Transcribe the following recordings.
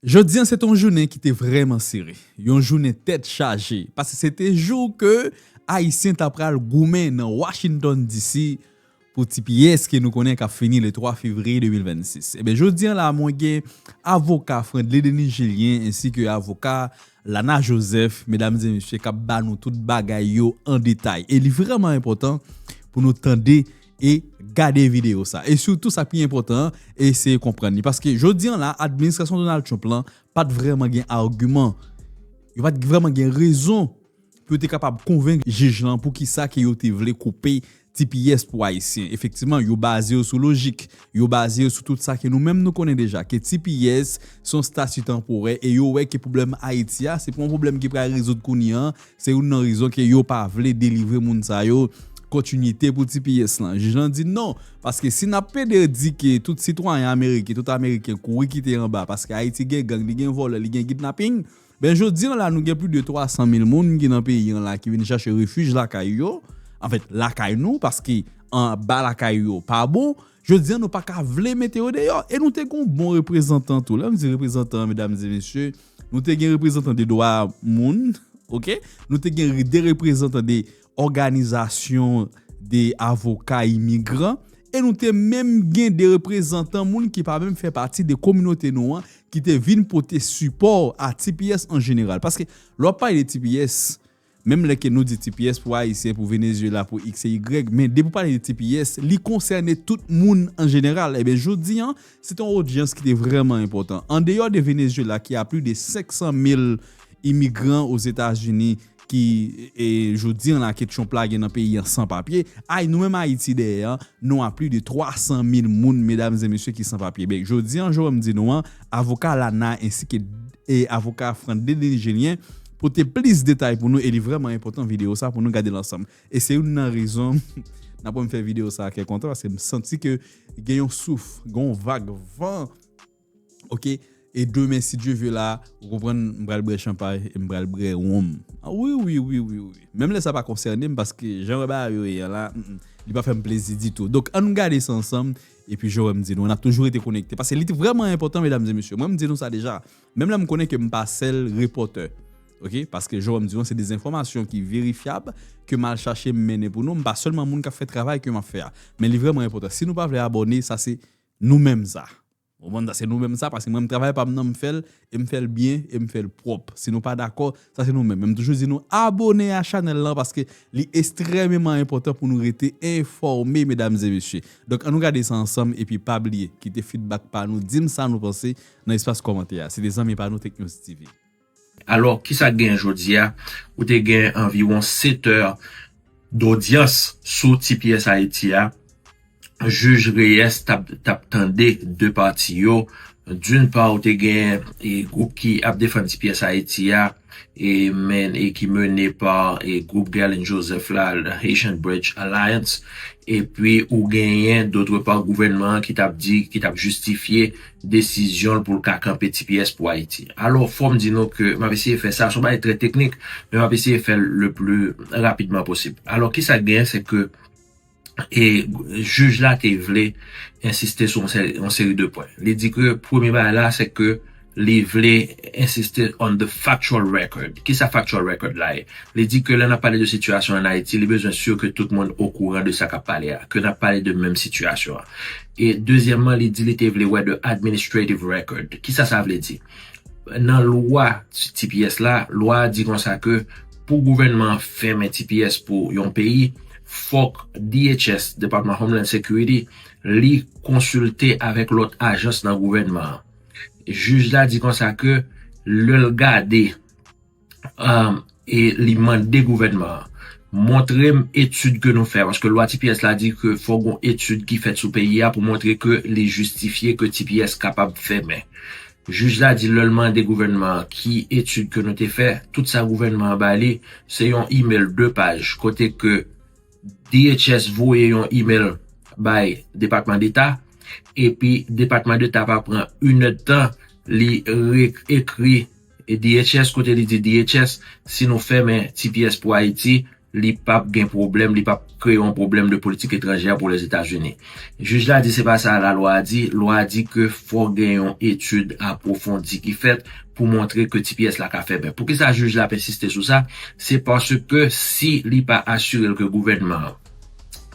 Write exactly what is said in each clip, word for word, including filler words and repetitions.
Jodi an se te yon jounen ki te vrèman sere. Yon jounen tèt chaje. Paske se te jou ke Ayisyen ta pral goumen nan Washington D C pou T P S ke nou konnen k ap fini le twa fevriye de mil vennsis. Ebyen, jodi an la, mwen gen avoka Frandley Denis Julien ensi ke avoka Lana Joseph, medam e mesye, k ap ba nou tout bagay yo an detay. E li vrèman enpòtan pou nou tande e gade videyo sa. E sitou sa pi enpòtan an, eseye konprann li. Paske jodi an la, administrasyon Donald Trump lan pa t vrèman gen agiman. Yo pa t vrèman gen rezon pou yo te kapab konvenk jij lan poukisa ke yo te vle koupe T P S pou Ayisyen. Efektivman, yo baze yo sou lojik. Yo baze yo sou tout sa ke nou menm nou konnen deja, ke T P S se yon stati tanporè e yo wè ke pwoblèm Ayiti a, se pa yon pwoblèm ki pral rezoud kounye an, se youn nan rezon ke yo pa vle delivre moun sa yo kontinite pou T P S lan. Jij lan di non, paske si n ap pede di ke tout sitwayen ameriken, tout ameriken kouri kite anba, paske Ayiti gen gang, li gen vòlè, li gen kidnaping, ben jodi an la, nou gen plis de twa san mil moun ki nan peyi an la, ki vin chache refij lakay yo, anfèt, lakay nou, paske anba lakay yo pa bon, jodi an, nou pa ka vle mete yo deyò. E nou te gen yon bon reprezantan tou. Lè m di reprezantan, medam e mesye, nou te gen reprezantan de dwa moun, oke? Nou te gen de reprezantan de òganizasyon de avoka imigran. E nou te menm gen de reprezantan moun ki pa menm fè pati de kominote nou an, ki te vin pote sipò a T P S an jeneral. Paske lè w ap pale de T P S, menm lè ke nou di T P S pou Ayisyen, pou Venezuela, pou X e Y, men depi w pale de T P S, li konsène tout moun an jeneral. Ebyen, jodi an, se te yon odyans ki te vrèman enpòtan. Andeyò de Venezuela, ki a plis de senk san mil imigran Ozetazini, ki, e, jodi an la, ke Trump lage nan peyi an san papye, ay, nou menm Ayiti dèyè an, nou a plis de twa san mil moun, medam e mesye, ki san papye. Ben, jodi an, jan m di nou an, avoka Lana ensi ke, e, avoka Frandley Denis Julien pote plis detay pou nou, e li vrèman enpòtan videyo sa pou nou gade l ansanm. E se youn nan rezon n ap wè m fè videyo sa a kè kontan, paske m santi ke gen yon souf, gen yon vag van, oke? E demen, si Dye ve la, ou konprann, m pral bwè chanpay e m pral bwè wonm. A, wi, wi, wi, wi, wi. Menm lè sa pa konsène m, paske jan wè bagay yo ye an la, mm, mm, li pa fè m plezi ditou. Donk, ann gade sa ansanm, epi jan wè m di nou, n ap toujou rete konekte. Paske li te vrèman enpòtan, medam e mesye. Mwen, m di nou sa deja. Menm lè m konnen ke m pa sèl repòtè. Oke? Paske jan wè m di nou, se de enfòmasyon ki verifyab, ke m al chache, m mennen pou nou. M pa sèlman moun k ap fè travay ke m ap fè a. Men li vrèman enpòtan. Si nou pa vle abòne, sa se nou menm sa. Ou konprann, sa se nou menm sa, paske mwen, m travay pa m nan, m fè l, e m fè l byen, e m fè l pwòp. Si nou pa dakò, sa se nou menm. Men m toujou di nou, abòne a chanèl lan, paske li ekstrèmeman enpòtan pou nou rete enfòme, medam e mesye. Donk, ann nou gade sa ansanm, epi pa bliye, kite feedback pa nou, di m sa nou panse nan espas kòmantè a. Se te zanmi pa nou, Tech News T V. Alò, kisa k genyen jodi a? Ou te gen anviwon sèt è dodyans sou T P S Ayiti a. Jij Reyes t ap, t ap tande de pati yo. D'une part, ou te gen, e, gwoup ki ap defann T P S Ayiti a, e, men, e ki mennen pa, e, gwoup Guerline Joseph la, Haitian Bridge Alliance. Epi, ou genyen, d'autre part, gouvènman an ki t ap di, ki t ap jistifye desizyon l pou l ka kanpe T P S pou Ayiti. Alò, fò m di nou ke m ap eseye fè sa, se yon bagay trè teknik, men m ap eseye fè l le plus rapidman posib. Alò, kisa k genyen, se ke, e, jij la te vle ensiste sou yon seri, yon seri de pwen. Li di ke premye bagay la, se ke li vle ensiste on the factual record. Kisa factual record la ye? Li di ke lè n ap pale de sitiyasyon an Ayiti, li bezwen si ke tout moun okouran de sa k ap pale a, ke n ap pale de menm sitiyasyon an. E dezyèmman, li di li te vle wè de administrative record. Kisa sa vle di? Nan lwa T P S la, lwa a di konsa ke pou gouvènman an fèmen T P S pou yon peyi, fòk D H S, Department of Homeland Security, li konsilte avèk lòt ajans nan gouvènman an. Jij la di konsa ke lè l gade, um, e li mande gouvènman an, montre m etid ke nou fè, paske lwa T P S la di ke fòk gon etid ki fèt sou peyi a pou montre ke li jistifye ke T P S kapab fèmen. Jij la di lè l mande gouvènman an ki etid ke nou te fè, tout sa gouvènman an ba li, se yon email de paj, kote ke D H S voye yon email bay Depatman Deta, epi Depatman Deta pa pran inèdtan, li re-, ekri D H S, kote li di D H S, si nou fèmen T P S pou Ayiti, li p ap gen pwoblèm, li p ap kreye yon pwoblèm de politik etranjè pou Lèzetazini. Jij la di se pa sa lalwa a di. Lwa a di ke fò gen yon etid apwofondi ki fèt pou montre ke T P S la ka fèmen. Poukisa jij la ap ensiste sou sa? Se paske si li pa asire l ke gouvènman an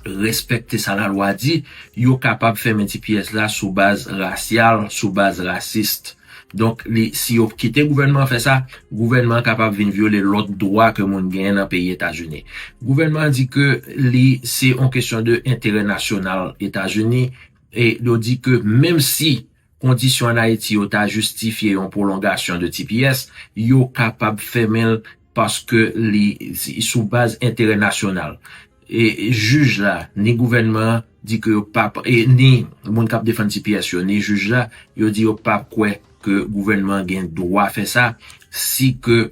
respekte sa lalwa a di, yo kapab fèmen T P S la sou baz rasyal, sou baz rasis. Donk, li, si yo kite gouvènman an fè sa, gouvènman an kapab vin vyole lòt dwa ke moun genyen nan peyi Etazini. Gouvènman an di ke li, se yon kesyon de enterè nasyonal Etazini, e yo di ke menm si kondisyon ann Ayiti yo ta jistifye yon pwolongasyon de T P S, yo kapab fèmen l paske li sou baz enterè nasyonal. E jij la, ni gouvènman an di ke yo p ap, e ni moun k ap defann T P S yo, ni jij la, yo di yo p ap kwè ke gouvènman an gen dwa fè sa, si ke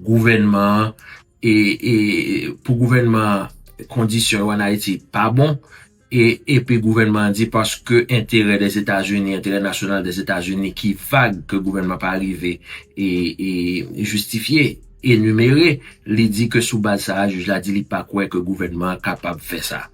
gouvènman an, e, e, pou gouvènman an, kondisyon yo ann Ayiti pa bon, e, epi gouvènman an di paske enterè Lèzetazini, enterè nasyonal Lèzetazini ki vag ke gouvènman pa rive e, e jistifye, enimere, li di ke sou baz sa a, jij la di li pa kwè ke gouvènman an kapab fè sa.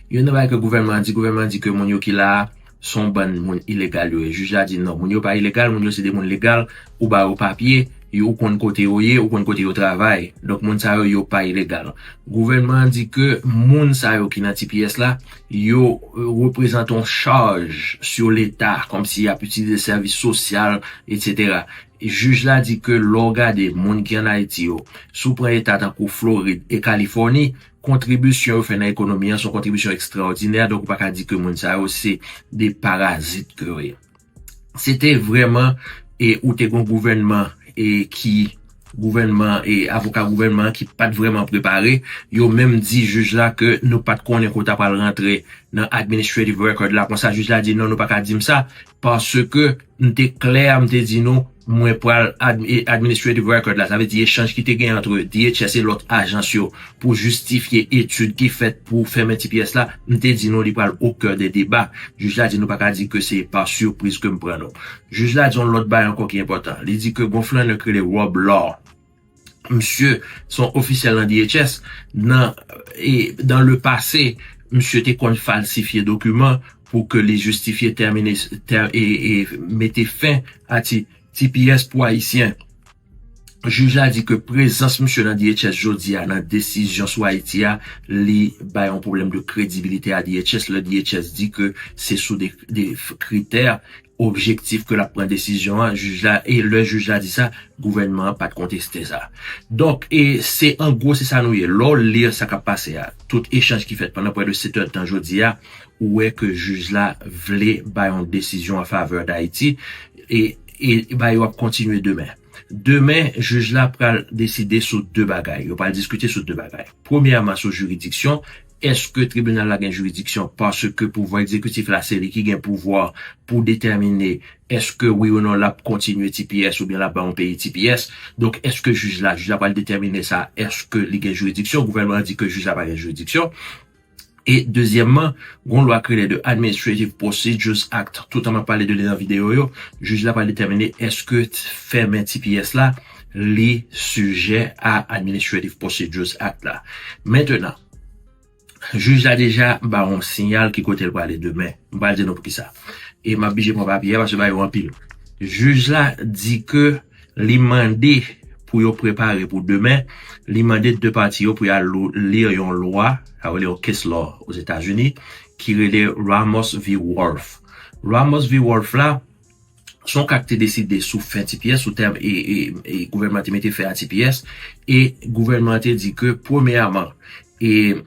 Youn nan bagay ke gouvènman an di, gouvènman an di ke moun yo ki la a, se yon bann moun ilegal yo ye. Jij la di non, moun yo pa ilegal, moun yo se de moun legal, ou ba yo papye, yo, ou konn kote yo ye, ou konn kote yo travay. Donk, moun sa yo, yo pa ilegal. Gouvènman an di ke moun sa yo ki nan T P S la, yo, e, reprezante yon chaj sou Leta, kòmsi y ap itilize sèvis sosyal, etsetera. Jij la di ke lè w gade moun ki ann Ayiti yo, si w pran eta tankou Florid e Kalifòni, kontribisyon yo fè nan ekonomi an se yon kontribisyon ekstraòdinè, donk ou pa ka di ke moun sa yo se de parazit ke yo ye. Se te vrèman, e ou te gen yon gouvènman, e ki, gouvènman, e avoka gouvènman an ki pa t vrèman prepare, yo menm di jij la ke nou pa t konnen kote w ta pral rantre nan administrative record la. Konsa, jij la di non, nou pa ka di m sa, paske m te klè, m te di nou, mwen pral ad-, e, administrative record la, sa vle di echanj ki te gen ant D H S e lòt ajans yo pou jistifye etid ki fèt pou fèmen T P S la, m te di nou li pral au cœur des débats. Jij la di nou pa ka di ke se pa sipriz ke m pran nou. Jij la di yon lòt bagay ankò ki enpòtan. Li di ke gon flannè ki rele Rob Law. Misye se yon ofisyèl nan D H S. Nan, e, dans le passé, misye te konn falsifye dokiman pou ke li jistifye tèmine, tè-, e, e mete fen a ti, T P S pou Ayisyen. Jij la di ke prezans misye nan D H S jodi a, nan desizyon sou Ayiti a, li bay yon pwoblèm de kredibilite a D H S. Lè D H S di ke se sou de, de kritè objektif ke l ap pran desizyon an, jij la, e lè jij la di sa, gouvènman an pa t konteste sa. Donk, e se an gwo, se sa nou ye. Lè w li sa k ap pase a, tout echanj ki fèt pandan prè de sèt èdtan jodi a, ou wè ke jij la vle bay yon desizyon an favè Dayiti, e, e bagay yo ap kontinye demen. Demen, jij la pral deside sou de bagay. Yo pral diskite sou de bagay. Premyèman, sou jiridiksyon. Èske tribinal la gen jiridiksyon? Paske pouvwa egzekitif la, se li ki gen pouvwa pou detèmine èske wi ou non l ap kontinye T P S oubyen l ap bay yon peyi T P S. Donk, èske jij la, jij la pral detèmine sa, èske li gen jiridiksyon? Gouvènman an di ke jij la pa gen jiridiksyon. E dezyèmman, gon lwa ki rele de Administrative Procedures Act. Toutan m ap pale de li nan videyo yo, jij la pral detèmine èske t-, fèmen T P S la, li sijè a Administrative Procedures Act la. Mentenan, jij la deja ba yon siyal ki kote l prale demen. M pral di nou poukisa. E m ap blije pran papye a paske bagay yo anpil. Jij la di ke li mande pou yo prepare pou demen, li mande de pati yo pou y al lo-, li yon lwa, sa rele yon case law Ozetazini, ki rele Ramos v Wolf. Ramos v Wolf la, se yon ka ki te deside sou fen T P S, sou tèm e, e, e gouvènman te mete fen a T P S, e gouvènman te di ke, premyèman, e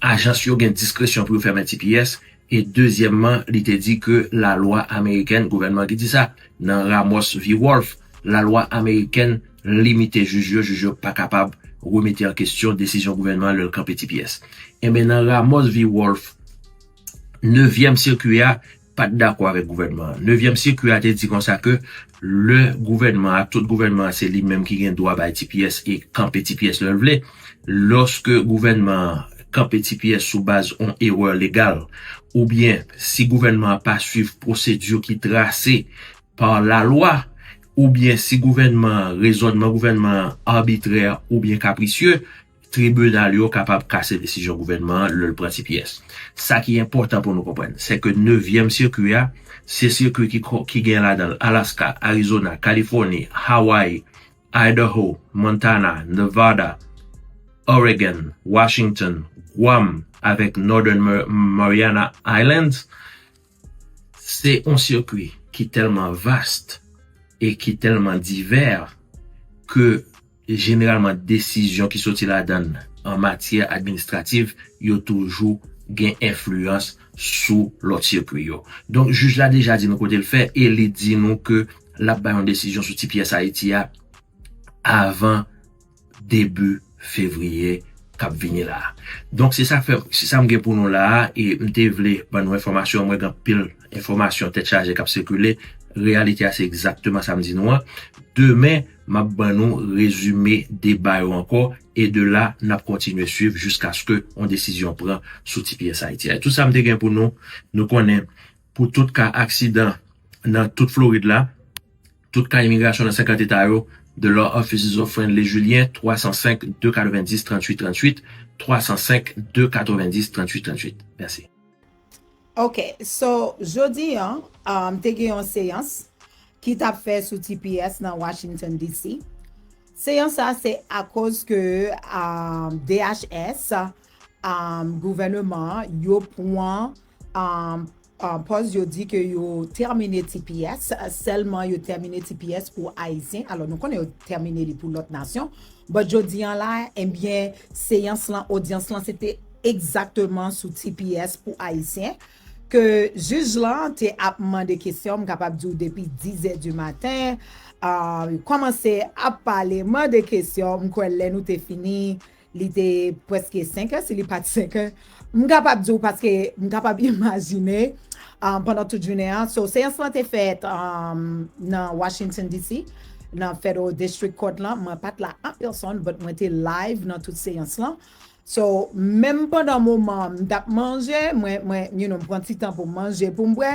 ajans yo gen diskresyon pou yo fèmen T P S, e dezyèmman, li te di ke lalwa amerikèn, gouvènman ki di sa, nan Ramos v Wolf, lalwa amerikèn limite jij yo, jij yo pa kapab remete an kesyon desizyon gouvènman an lè l kanpe T P S. Enben, nan Ramos v Wolf, nevyèm sikui a pa t dakò avèk gouvènman an. Nevyèm sikui a te di konsa ke lè gouvènman an, tout gouvènman an, se li menm ki gen dwa bay T P S e kanpe T P S lè l vle. Lòske gouvènman an kanpe T P S sou baz yon erè legal, oubyen si gouvènman an pa swiv pwosedi ki trase pa lalwa, oubyen si gouvènman an, rezònman gouvènman an abitrè oubyen kaprisye, tribinal yo kapab kase desizyon gouvènman an lè l pran T P S. Sa ki enpòtan pou nou konprann, se ke nevyèm sikwi a, se sikwi ki, ki gen ladan l Alaska, Arizona, Kalifòni, Hawaii, Idaho, Montana, Nevada, Oregon, Washington, Guam, avèk Northern Mariana Islands, se yon sikwi ki tèlman vast e ki tèlman divè ke jeneralman desizyon ki soti ladan l an matyè administrativ, yo toujou gen enfliyans sou lòt sikwi yo. Donk, jij la deja di nou kote l fè e li di nou ke l ap bay yon desizyon sou T P S Ayiti a avan debi fevriye k ap vini la a. Donk, se sa k fè, se sa m gen pou nou la a, e m te vle ban nou enfòmasyon, mwen gen anpil enfòmasyon tèt chaje k ap sikile. Reyalite a, se egzakteman sa m di nou an. Demen, m ap ban nou rezime deba yo ankò, e de la, n ap kontinye swiv jiskaske yon desizyon pran sou T P S Ayiti a. E tout sa m te gen pou nou, nou konnen, pou tout ka aksidan nan tout Florid la, tout ka imigrasyon nan senkant eta yo, The Law Offices of Friendly Julien, twa san senk, de katrevendis, tranntuit tranntuit, twa san senk, de katrevendis, tranntuit tranntuit. Mèsi. Ok, so, jodi an, um, te gen yon seyans ki t ap fè sou T P S nan Washington D C. Seyans sa se akoz ke um, D H S, um, gouvèneman an, yo pran um, uh, pòz yo di ke yo tèmine T P S, sèlman yo tèmine T P S pou Ayisyen. Alò, nou konnen yo tèmine li pou lòt nasyon. But jodi an la, ebyen, seyans lan, odyans lan, se te egzakteman sou T P S pou Ayisyen. Ke jij lan te ap mande kesyon, m kapab di w depi dizè di maten, uh, kòmanse ap pale, mande kesyon, m kwè lè nou te fini, li te prèske senk è, si li pa t senk è. M kapab di w paske m kapab imajine um, pandan tout jounen an. So, seyans lan te fèt um, nan Washington D C, nan Federal District Court lan. Mwen pa t la an pèsòn, but mwen te live nan tout seyans lan. So, menm pandan moman m t ap manje, mwen, mwen, you know, m pran ti tan pou m manje, pou m bwè,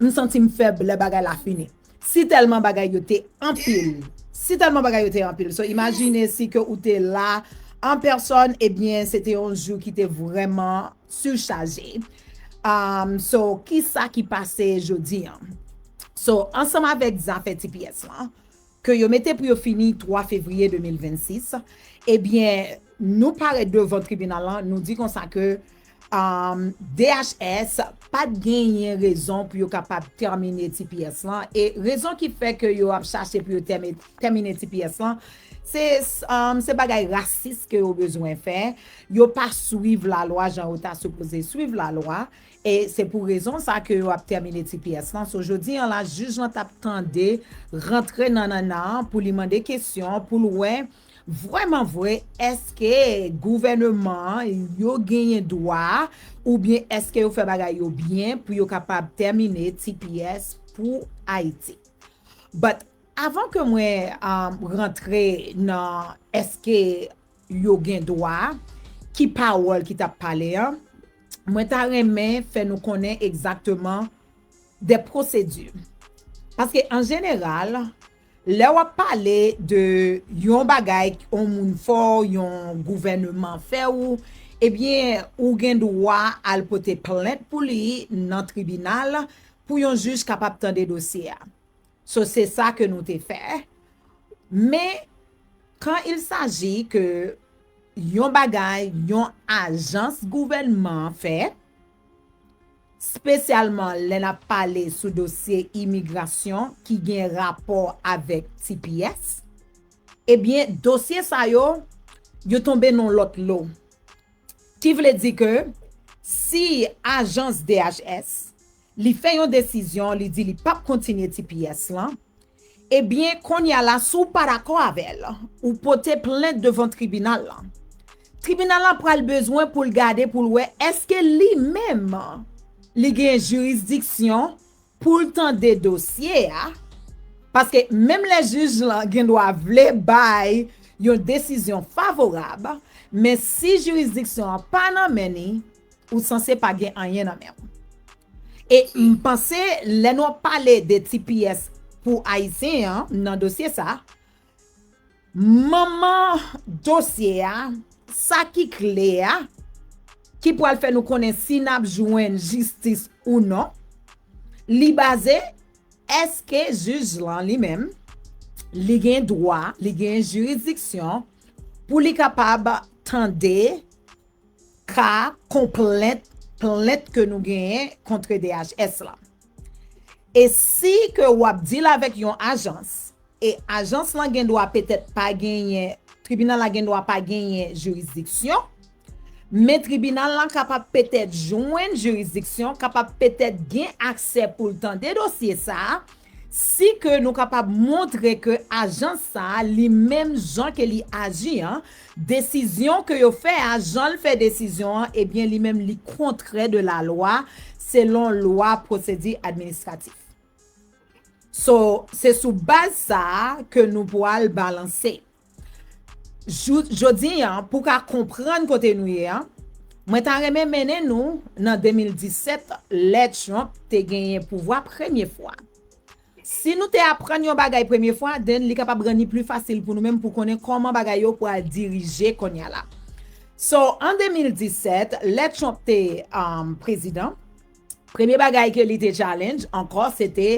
m santi m fèb lè bagay la fini. Si tèlman bagay yo te anpil. Si tèlman bagay yo te anpil. So, imajine si ke ou te la an pèsòn, ebyen, se te yon jou ki te vrèman sichaje. Um, so, ki sa ki pase jodi an? So, ansanm avèk zafè T P S lan, ke yo mete pou yo fini twa fevriye de mil vennsis, ebyen, nou parèt devan tribinal lan, nou di konsa ke um, D H S pa t genyen rezon pou yo kapab tèmine T P S lan. E rezon ki fè ke yo ap chache pou yo tèmine T P S lan, se um, se bagay rasis ke yo bezwen fè. Yo pa swiv lalwa jan yo ta sipoze swiv lalwa. E se pou rezon sa ke yo ap tèmine T P S lan. So, jodi an la, jij lan t ap tande, rantre nan nannan pou li mande kesyon, pou l wè vrèman vre, èske gouvèneman an yo genyen dwa oubyen èske yo fè bagay yo byen pou yo kapab tèmine T P S pou Ayiti. But avan ke mwen um, rantre nan èske yo gen dwa, ki pawòl ki t ap pale an, mwen ta renmen fè nou konnen egzakteman de pwosedi. Paske an jeneral, lè w ap pale de yon bagay yon moun fè w, yon gouvèneman fè w, ebyen, ou gen dwa al pote plent pou li nan tribinal pou yon jij kapab tande dosye a. So, se sa ke nou te fè. Men, quand il s'agit ke yon bagay, yon ajans gouvènman an fè, espesyalman lè n ap pale sou dosye imigrasyon ki gen rapò avèk T P S, ebyen, dosye sa yo, yo tonbe nan lòt lo. Ki vle di ke si ajans D H S, li fè yon desizyon, li di li p ap kontinye T P S lan, ebyen, kounye a la, si w pa dakò avè l, ou pote plent devan tribinal lan. Tribinal lan pral bezwen pou l gade, pou l wè èske li menm li gen jirisdiksyon pou l tande dosye a, paske menm lè jij lan gen dwa vle bay yon desizyon favorab, men si jirisdiksyon an pa nan men li, ou sanse pa gen anyen nan men w. E m panse, lè nou ap pale de T P S pou Ayisyen an nan dosye sa, manman dosye a, sa ki kle a, ki pral fè nou konnen si n ap jwenn jistis ou non, li baze èske jij lan li menm, li gen dwa, li gen jiridiksyon pou li kapab tande ka konplent, plent ke nou genyen kont D H S lan. E si ke w ap deal avèk yon ajans, e ajans lan gen dwa petèt pa genyen, tribinal la gen dwa pa genyen jiridiksyon, men tribinal lan kapab petèt jwenn jiridiksyon, kapab petèt gen aksè pou l tande dosye sa a, si ke nou kapab montre ke ajans sa a, li menm jan ke li aji an, desizyon ke yo fè a, jan l fè desizyon an, ebyen, li menm, li kontrè de la lwa, selon lwa pwosedi administratif. So, se sou baz sa a ke nou pral balanse. Jou-, jodi an, pou ka konprann kote nou ye an, mwen ta renmen mennen nou nan de mil disèt, lè Trump te genyen pouvwa premye fwa. Si nou te aprann yon bagay premye fwa, then li kapab rann li pli fasil pou nou menm pou konnen kòman bagay yo pral dirije kounye a la. So, an de mil disèt, lè Trump te, um, prezidan, premye bagay ke li te challenge ankò, se te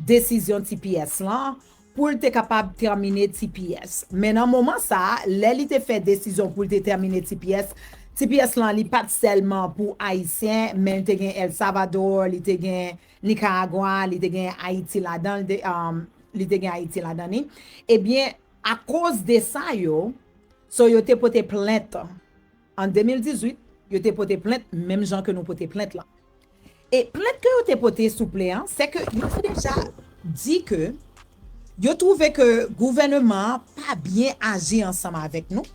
desizyon T P S lan, pou l te kapab tèmine T P S. Men nan moman sa a, lè li te fè desizyon pou l te tèmine T P S, T P S lan, li pa t sèlman pou Ayisyen, men li te gen El Salvador, li te gen Nicaragua, li te gen Ayiti ladan, li te, um, li te gen Ayiti ladan li. Ebyen, akoz de sa yo, so yo te pote plent an de mil dizuit, yo te pote plent menm jan ke nou pote plent lan. E plent ke yo te pote sou ple an, se ke yo te deja di ke yo twouve ke gouvènman an pa byen aji ansanm avèk nou,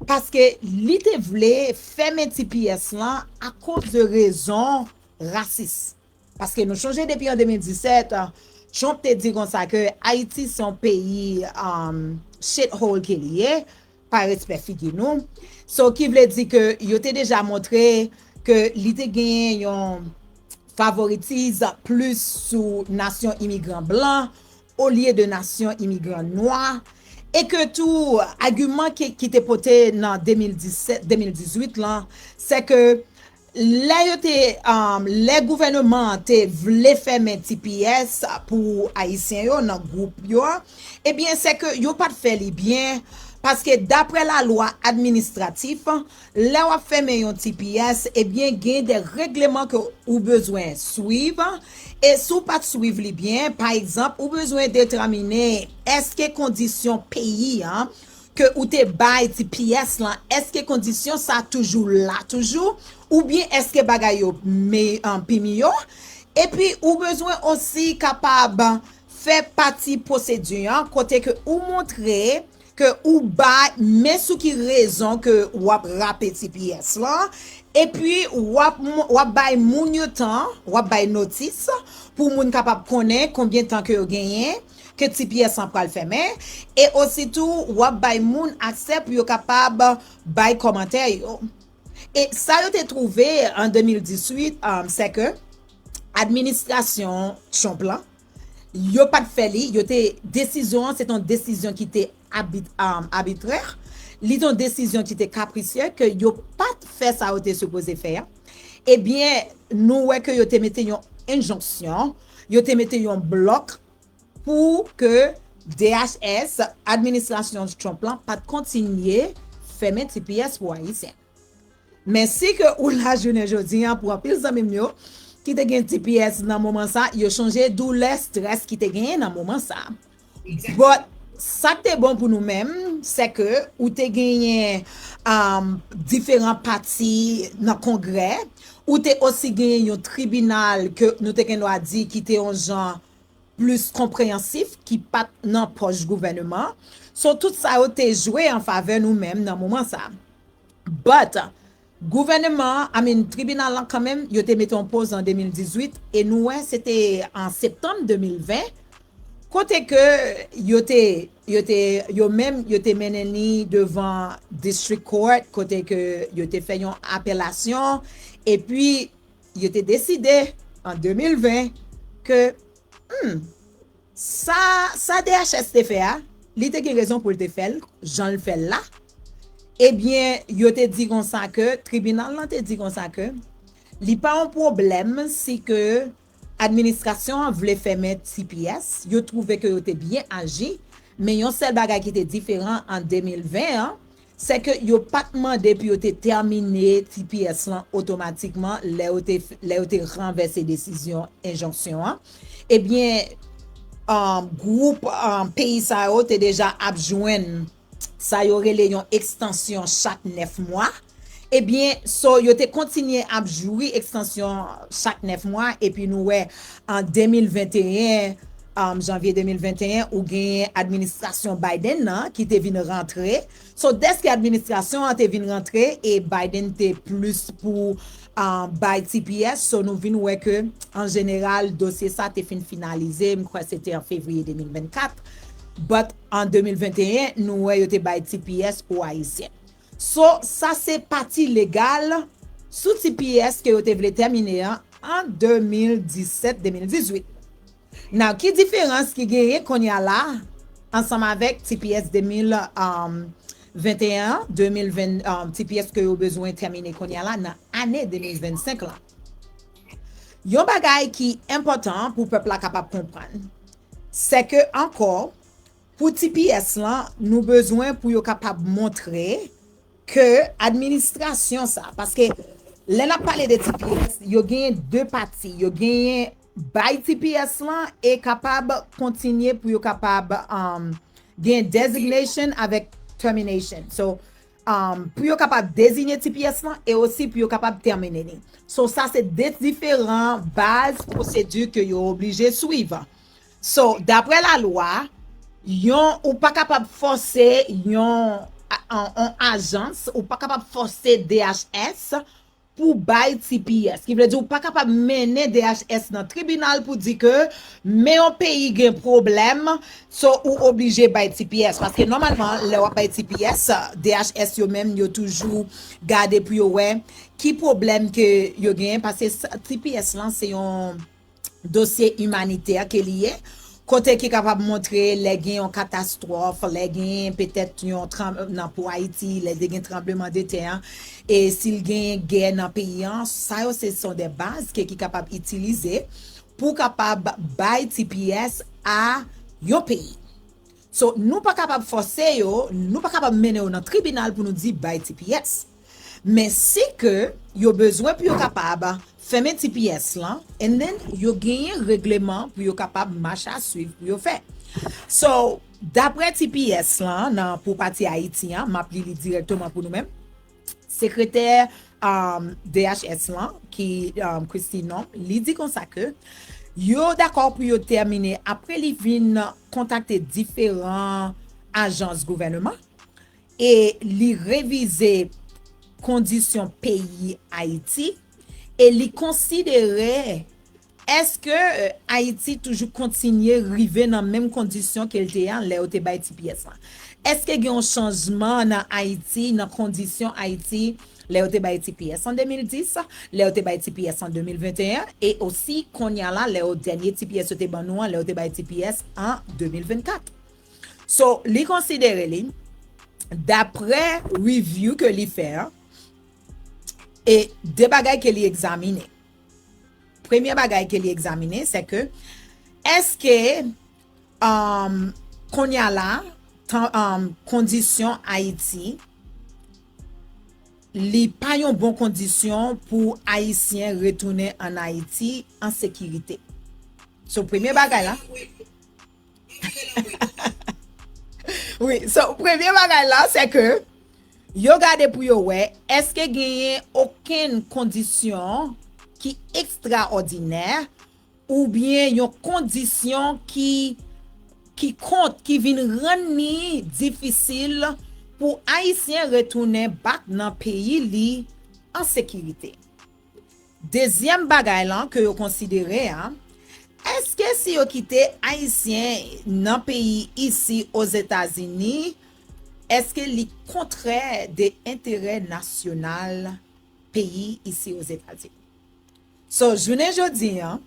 paske li te vle fèmen T P S lan akoz de rezon rasis. Paske nou chonje depi an de mil disèt, Trump te di konsa ke Ayiti se yon peyi, um, shithole ke li ye, pa respè figi nou. So, ki vle di ke yo te deja montre ke li te genyen yon favoritism plis sou nasyon imigran blan olye de nasyon imigran nwa, e ke tou agiman ki, ki te pote nan de mil disèt, de mil dizuit lan, se ke lè yo te, um, lè gouvènman an te vle fèmen T P S pou Ayisyen yo nan gwoup yo, ebyen, se ke yo pa t fè li byen, paske daprè lalwa administratif, lè w ap fèmen yon T P S, ebyen, gen de regleman ke ou bezwen swiv, e si w pa t swiv li byen, pa egzanp, ou bezwen detèmine èske kondisyon peyi an ke ou te bay T P S lan, èske kondisyon sa toujou la toujou, oubyen èske bagay yo me-, an, pi miyò? Epi ou bezwen osi kapab fè pati pwosedi an kote ke ou montre ke ou bay, men sou ki rezon ke w ap rape T P S lan, epi w ap, w ap bay moun yo tan, w ap bay notis pou moun kapab konnen konbyen tan ke yo genyen, ke T P S lan pral fèmen, e ositou w ap bay moun aksè pou yo kapab bay kòmantè yo. E sa yo te twouve an de mil dizuit, um, se ke administrasyon Trump lan, yo pa t fè li, yo te, desizyon an, se te yon desizyon ki te abit-, um, abitrè, li te yon desizyon ki te kaprisye, ke yo pa t fè sa yo te sipoze fè a. Ebyen, nou wè ke yo te mete yon enjonksyon, yo te mete yon blòk pou ke D H S, administrasyon Trump lan, pa t kontinye fèmen T P S pou Ayisyen. Men si ke ou la jounen jodi an, pou anpil zanmi m yo ki te gen T P S nan moman sa, yo chonje doulè, estrès ki te genyen nan moman sa. But sa k te bon pou nou menm, se ke ou te genyen, um, diferan pati nan Kongrè, ou te osi genyen yon tribinal ke nou te gen dwa di ki te yon jan plis konpreyansif, ki pa t nan pòch gouvènman. So, tout sa yo te jwe an favè nou menm nan moman sa. But, gouvènman, I mean, tribinal lan kanmenm, yo te mete yon poz an de mil dizuit, e nou wè, se te an septanm de mil ven, kote ke yo te, yo te, yo menm, yo te mennen li devan District Court, kote ke yo te fè yon apelasyon, epi yo te deside an de mil ven ke, hmm, sa, sa D H S te fè a, li te gen rezon pou l te fè l, jan l fè l la. Ebyen, yo te di konsa ke, tribinal lan te di konsa ke, li pa yon pwoblèm si ke administrasyon an vle fèmen T P S, yo twouve ke yo te byen aji, men yon sèl bagay ki te diferan an de mil ven an, se ke yo pa t mande pou yo te tèmine T P S lan otomatikman lè yo te, lè yo te ranvèse desizyon enjonksyon an. Ebyen, um, gwoup, um, peyi sa yo te deja ap jwenn sa yo rele yon ekstansyon chak nèf mwa. Ebyen, so, yo te kontinye ap jwi ekstansyon chak nèf mwa, epi nou wè an de mil venteyen, um, janvye de mil venteyen, ou genyen administrasyon Biden nan ki te vin rantre. So, dèske administrasyon an te vin rantre e Biden te plis pou, um, bay T P S, so nou vin wè ke, an jeneral, dosye sa te fin finalize, m kwè se te an fevriye de mil vennkat. But an de mil venteyen, nou wè yo te bay T P S pou Ayisyen. So, sa se pati legal sou T P S ke yo te vle tèmine an an de mil disèt, de mil dizuit. Now, ki diferans ki genyen kounye a la ansanm avèk T P S de mil venteyen an, de mil ven, um, T P S ke yo bezwen tèmine kounye a la nan ane de mil vennsenk lan? Yon bagay ki enpòtan pou pèp la kapab konprann, se ke ankò, pou T P S lan, nou bezwen pou yo kapab montre ke administrasyon sa, paske lè n ap pale de T P S, yo genyen de pati, yo genyen bay T P S lan e kapab kontinye pou yo kapab, um, gen designation avèk termination. So, um, pou yo kapab deziye T P S lan e osi pou yo kapab tèmine li. So, sa se de diferan baz pwosedi ke yo oblije swiv. So, daprè lalwa, yon, ou pa kapab fòse yon, a-, an, an ajans, ou pa kapab fòse D H S pou bay T P S. Ki vle di ou pa kapab mennen D H S nan tribinal pou di ke men yon peyi gen pwoblèm, so ou oblije bay T P S. Paske nòmalman, lè w ap bay T P S, D H S yo menm, yo toujou gade pou yo wè ki pwoblèm ke yo genyen, paske sa, T P S lan se yon dosye imanitè ke li ye, kote ki kapab montre lè gen yon katastwòf, lè gen petèt yon tranm-, nan pou Ayiti, lè te gen tranbleman de tè an, e si l gen gè nan peyi an, sa yo se son de baz ke ki kapab itilize pou kapab bay T P S a yon peyi. So, nou pa kapab fòse yo, nou pa kapab mennen yo nan tribinal pou nou di bay T P S. Men si ke yo bezwen pou yo kapab fèmen T P S lan, and then yo genyen regleman pou yo kapab mach a swiv pou yo fè. So, daprè T P S lan, nan pou pati Ayiti an, m ap li li dirèkteman pou nou menm. Sekretè, um, D H S lan, ki, um, Christine Nom, li di konsa ke yo dakò pou yo tèmine apre li vin kontakte diferan ajans gouvèneman e li revize kondisyon peyi Ayiti e li konsidere èske, eh, Ayiti toujou kontinye rive nan menm kondisyon ke l te an lè yo te bay T P S lan? Èske gen yon chanjman nan Ayiti, nan kondisyon Ayiti, lè yo te bay T P S an de mil dis, lè yo te bay T P S an de mil venteyen, e osi kounye a la, lè yo dènye T P S yo te ban nou an, lè yo te bay T P S an de mil vennkat? So, li konsidere li, daprè review ke li fè an, e de bagay ke li egzamine. Premye bagay ke li egzamine, se ke èske, um, kounye a la, tan, um, kondisyon Ayiti, li pa yon bon kondisyon pou Ayisyen retounen ann Ayiti an sekirite. So, premye bagay la, wi, so, premye bagay la, se ke yo gade pou yo wè, èske genyen okenn kondisyon ki ekstraòdinè oubyen yon kondisyon ki, ki kont, ki vin rann li difisil pou Ayisyen retounen back nan peyi li an sekirite. Dezyèm bagay lan ke yo konsidere a, èske si yo kite Ayisyen nan peyi isi Ozetazini, èske li kontrè de enterè nasyonal peyi isi Ozetazini? So, jounen jodi an,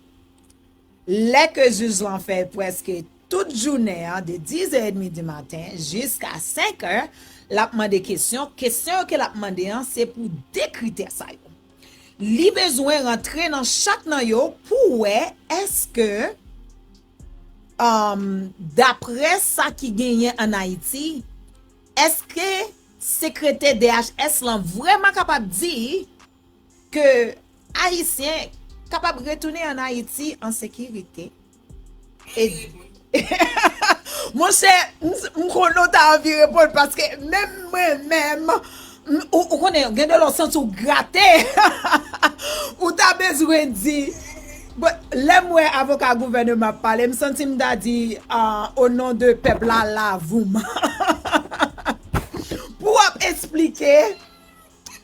lè ke jij lan fè prèske tout jounen an, de dix heures et demie du matin jiska cinq heures, l ap mande kesyon. Kesyon yo ke l ap mande an, se pou de kritè sa yo. Li bezwen rantre nan chak nan yo pou wè èske, um, daprè sa ki genyen ann Ayiti, èske sekretè D H S lan vrèman kapab di ke Ayisyen kapab retounen ann Ayiti an sekirite? E monchè, m, m konnen w ta anvi reponn, paske menm mwen menm, m, ou, ou konnen, gen de lè w santi w grate. Ou ta bezwen di, bon, lè m wè avoka gouvènman ap pale, m santi m ta di, ah, o non de pèp la, lave m. Pou w ap eksplike,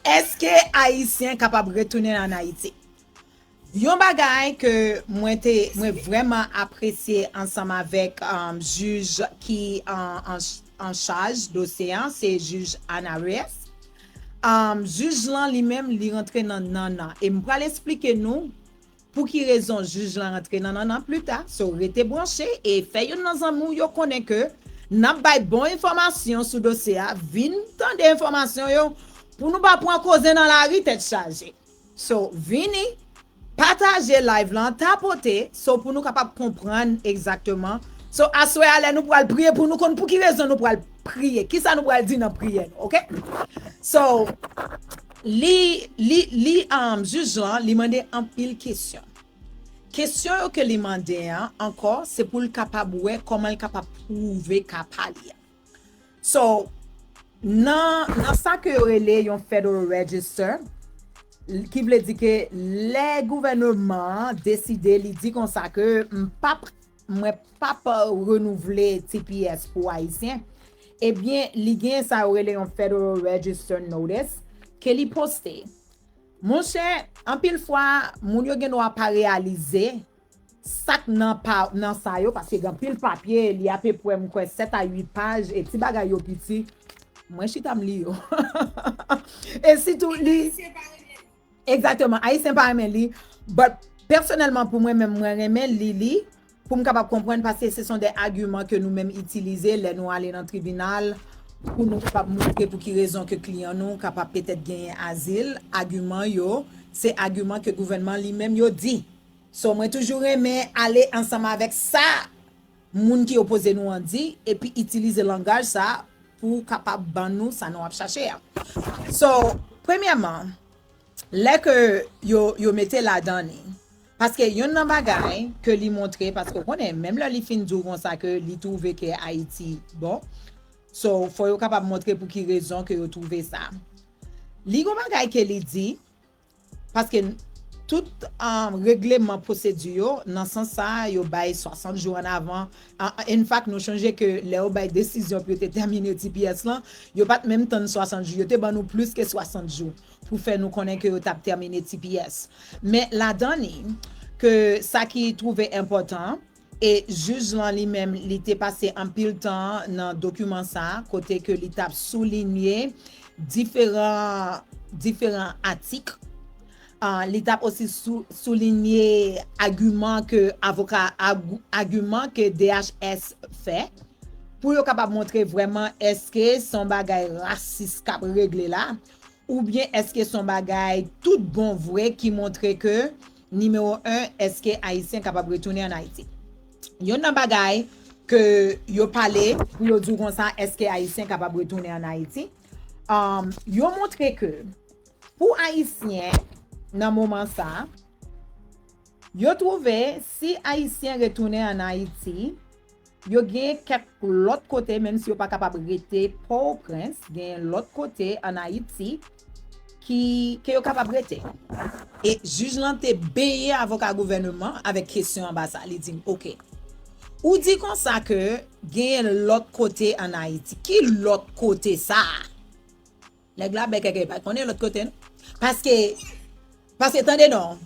èske Ayisyen kapab retounen ann Ayiti? Yon bagay ke mwen te, mwen vrèman apresye ansanm avèk, um, jij ki an, an, an chaj dosye an, se jij Ana Reyes. Um, jij lan li menm, li rantre nan nannan. E m pral eksplike nou pou ki rezon jij lan rantre nan nannan pli ta. So, rete branche e fè youn nan zanmi w yo konnen ke n ap bay bon enfòmasyon sou dosye a. Vin tande enfòmasyon yo pou nou pa pran koze nan lari tèt chaje. So, vini, pataje live lan, tapote, so pou nou kapab konprann egzakteman. So, aswè a, lè nou pral priye pou nou konn pou ki rezon nou pral priye, kisa nou pral di nan priyè nou, oke? So, li, li, li, um, jij lan, li mande anpil kesyon. Kesyon yo ke li mande an, ankò, se pou l kapab wè kòman l kapab pwouve ka pa li a. So, nan, nan sa ke yo rele yon Federal Register, ki vle di ke lè gouvènman an deside, li di konsa ke m p ap, mwen p ap renouvle T P S pou Ayisyen, ebyen, li gen sa yo rele yon Federal Register Notice ke li poste. Monchè, anpil fwa, moun yo gen dwa pa reyalize sa k nan pa, nan sa yo, paske gen anpil papye, li apepwè, m kwè, sèt a uit paj, e ti bagay yo piti, mwen chita m li yo. E sitou li, egzakteman, Ayisyen pa renmen li, but pèsonèlman, pou mwen menm, mwen renmen li li, pou m kapab konprann, paske se son de agiman ke nou menm itilize lè nou ale nan tribinal, pou nou kapab montre pou ki rezon ke kliyan nou kapab petèt genyen azil. Agiman yo, se agiman ke gouvènman li menm yo di. So, mwen toujou renmen ale ansanm avèk sa moun ki opoze nou an di, epi itilize langaj sa pou kapab ban nou sa nou ap chache a. So, premyèman, lè ke yo, yo mete ladan li, paske youn nan bagay ke li montre, paske w konnen, menm lè li fin di w konsa ke li twouve ke Ayiti bon, so, fò yo kapab montre pou ki rezon ke yo twouve sa. Li gon bagay ke li di, paske tout, um, regleman pwosedi yo, nan sans sa, yo bay swasant jou an avan. A, in fact, nou chonje ke lè yo bay desizyon pou yo te tèmine T P S lan, yo pa t menm tann swasant jou, yo te ban nou plis ke swasant jou pou fè nou konnen ke yo t ap tèmine T P S. Men ladan li, ke sa ki twouve enpòtan, e jij lan li menm, li te pase anpil tan nan dokiman sa, kote ke li t ap soulinye diferan, diferan atik. Ah, li t ap osi sou, soulinye agiman ke avoka, ag-, agiman ke D H S fè, pou yo kapab montre vrèman èske se yon bagay rasis k ap regle la, oubyen èske se yon bagay tout bon vre ki montre ke, nimewo en, èske Ayisyen kapab retounen ann Ayiti? Youn nan bagay ke yo pale pou yo di w konsa, èske Ayisyen kapab retounen ann Ayiti? Um, yo montre ke pou Ayisyen, nan moman sa, yo twouve si Ayisyen retounen ann Ayiti, yo gen kèk lòt kote, menm si yo pa kapab rete Pòtoprens, gen lòt kote ann Ayiti ki, ke yo kapab rete. E jij lan te benyen avoka gouvènman avèk kesyon anba sa. Li di m, "Oke. Ou di konsa ke gen lòt kote ann Ayiti. Ki lòt kote sa a?" Nèg la bèkèkè pa konnen lòt kote, non. Paske, paske tande non,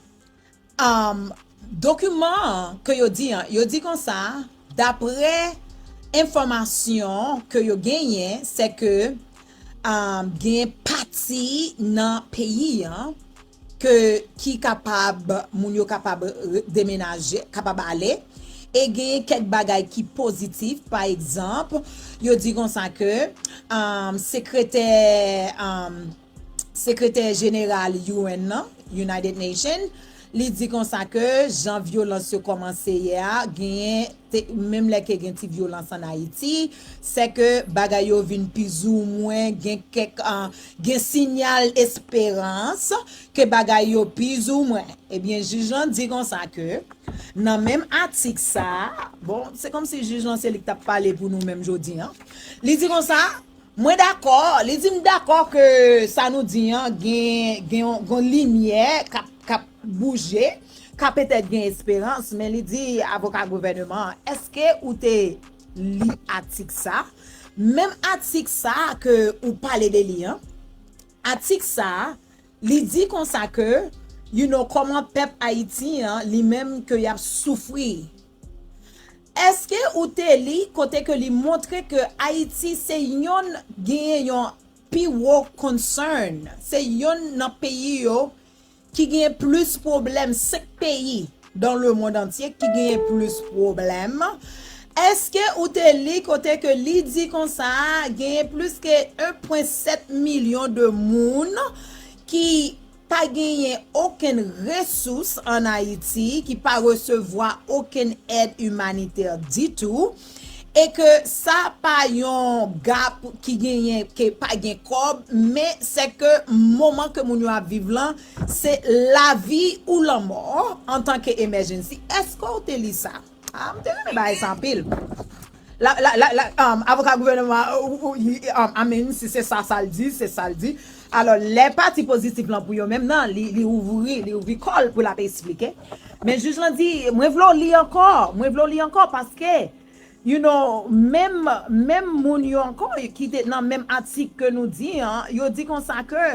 um, dokiman an ke yo di an, yo di konsa, daprè enfòmasyon ke yo genyen, se ke, um, gen pati nan peyi an ke, ki kapab, moun yo kapab re-, demenaje, kapab ale, E genyen kèk bagay ki pozitif, pa egzanp, yo di konsa ke um, sekretè um, sekretè jeneral U N nan, United Nations, li di konsa ke jan vyolans yo kòmanse ye a, genyen te- menm lè ke gen ti vyolans an Ayiti, se ke bagay yo vin pizoumwen gen kèk uh, gen sinyal esperans ke bagay yo pizoumwen. Ebyen, jij lan di konsa ke nan menm atik sa, bon, se kòmsi jij lan se li ki t ap pale pou nou menm jodi an. Li di konsa, mwen dakò, li di m dakò ke sa nou di an gen gen yon limyè k ap k ap bouje, ka petèt gen esperans, men li di avoka gouvènman an, èske ou te li atik sa? Menm atik sa ke ou pale de li an, atik sa, li di konsa ke, you know, kòman pèp Ayiti an, li menm ke y ap soufri. Èske ou te li kote ke li montre ke Ayiti se yonn genyen yon pi wo concern, se yonn nan peyi yo ki genyen plis pwoblèm, senk peyi dans le monde entier ki genyen plis pwoblèm? Èske ou te li kote ke li di konsa genyen plis ke en pwen sèt milyon de moun ki pa genyen okenn resous an Ayiti, ki pa resevwa okenn èd imanitè ditou, e ke sa pa yon gap ki genyen ke pa gen kòb, men se ke moman ke moun yo ap viv lan, se lavi ou lanmò antanke emergency. Èske w te li sa? Ah, m te renmen bagay sa anpil. La, la, la, la, um, avoka gouvènman, uh, uh, uh, um, I mean, si se sa sa l di, se sa l di. Alò, lè pati pozitif lan pou yo menm nan, li, li ouvri, li ouvri kò l pou l ap eksplike. Men jij lan di, mwen vle w li ankò, mwen vle w li ankò, paske, you know, menm, menm moun yo ankò ki te nan menm atik ke nou di an, yo di konsa ke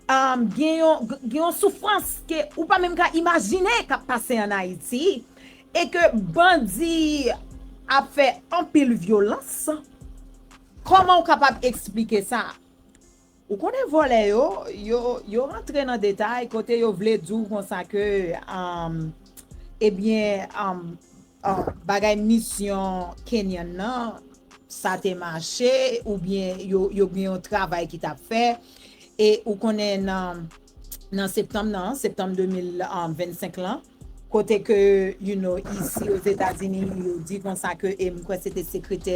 um, gen yon, gen yon soufrans ke ou pa menm ka imajine k ap pase an Ayiti, e ke bandi ap fè anpil vyolans. Kòman w kapab eksplike sa? Ou konnen vòlè yo, yo, yo rantre nan detay kote yo vle di w konsa ke, um, ebyen, um, um, bagay misyon Kenyan nan, sa te mache, oubyen yo, yo gen yon travay ki t ap fè. E ou konnen nan, nan septanm nan, septanm de mil vennsenk lan, kote ke, you know, isi Ozetazini, yo di konsa ke, e m kwè se te sekretè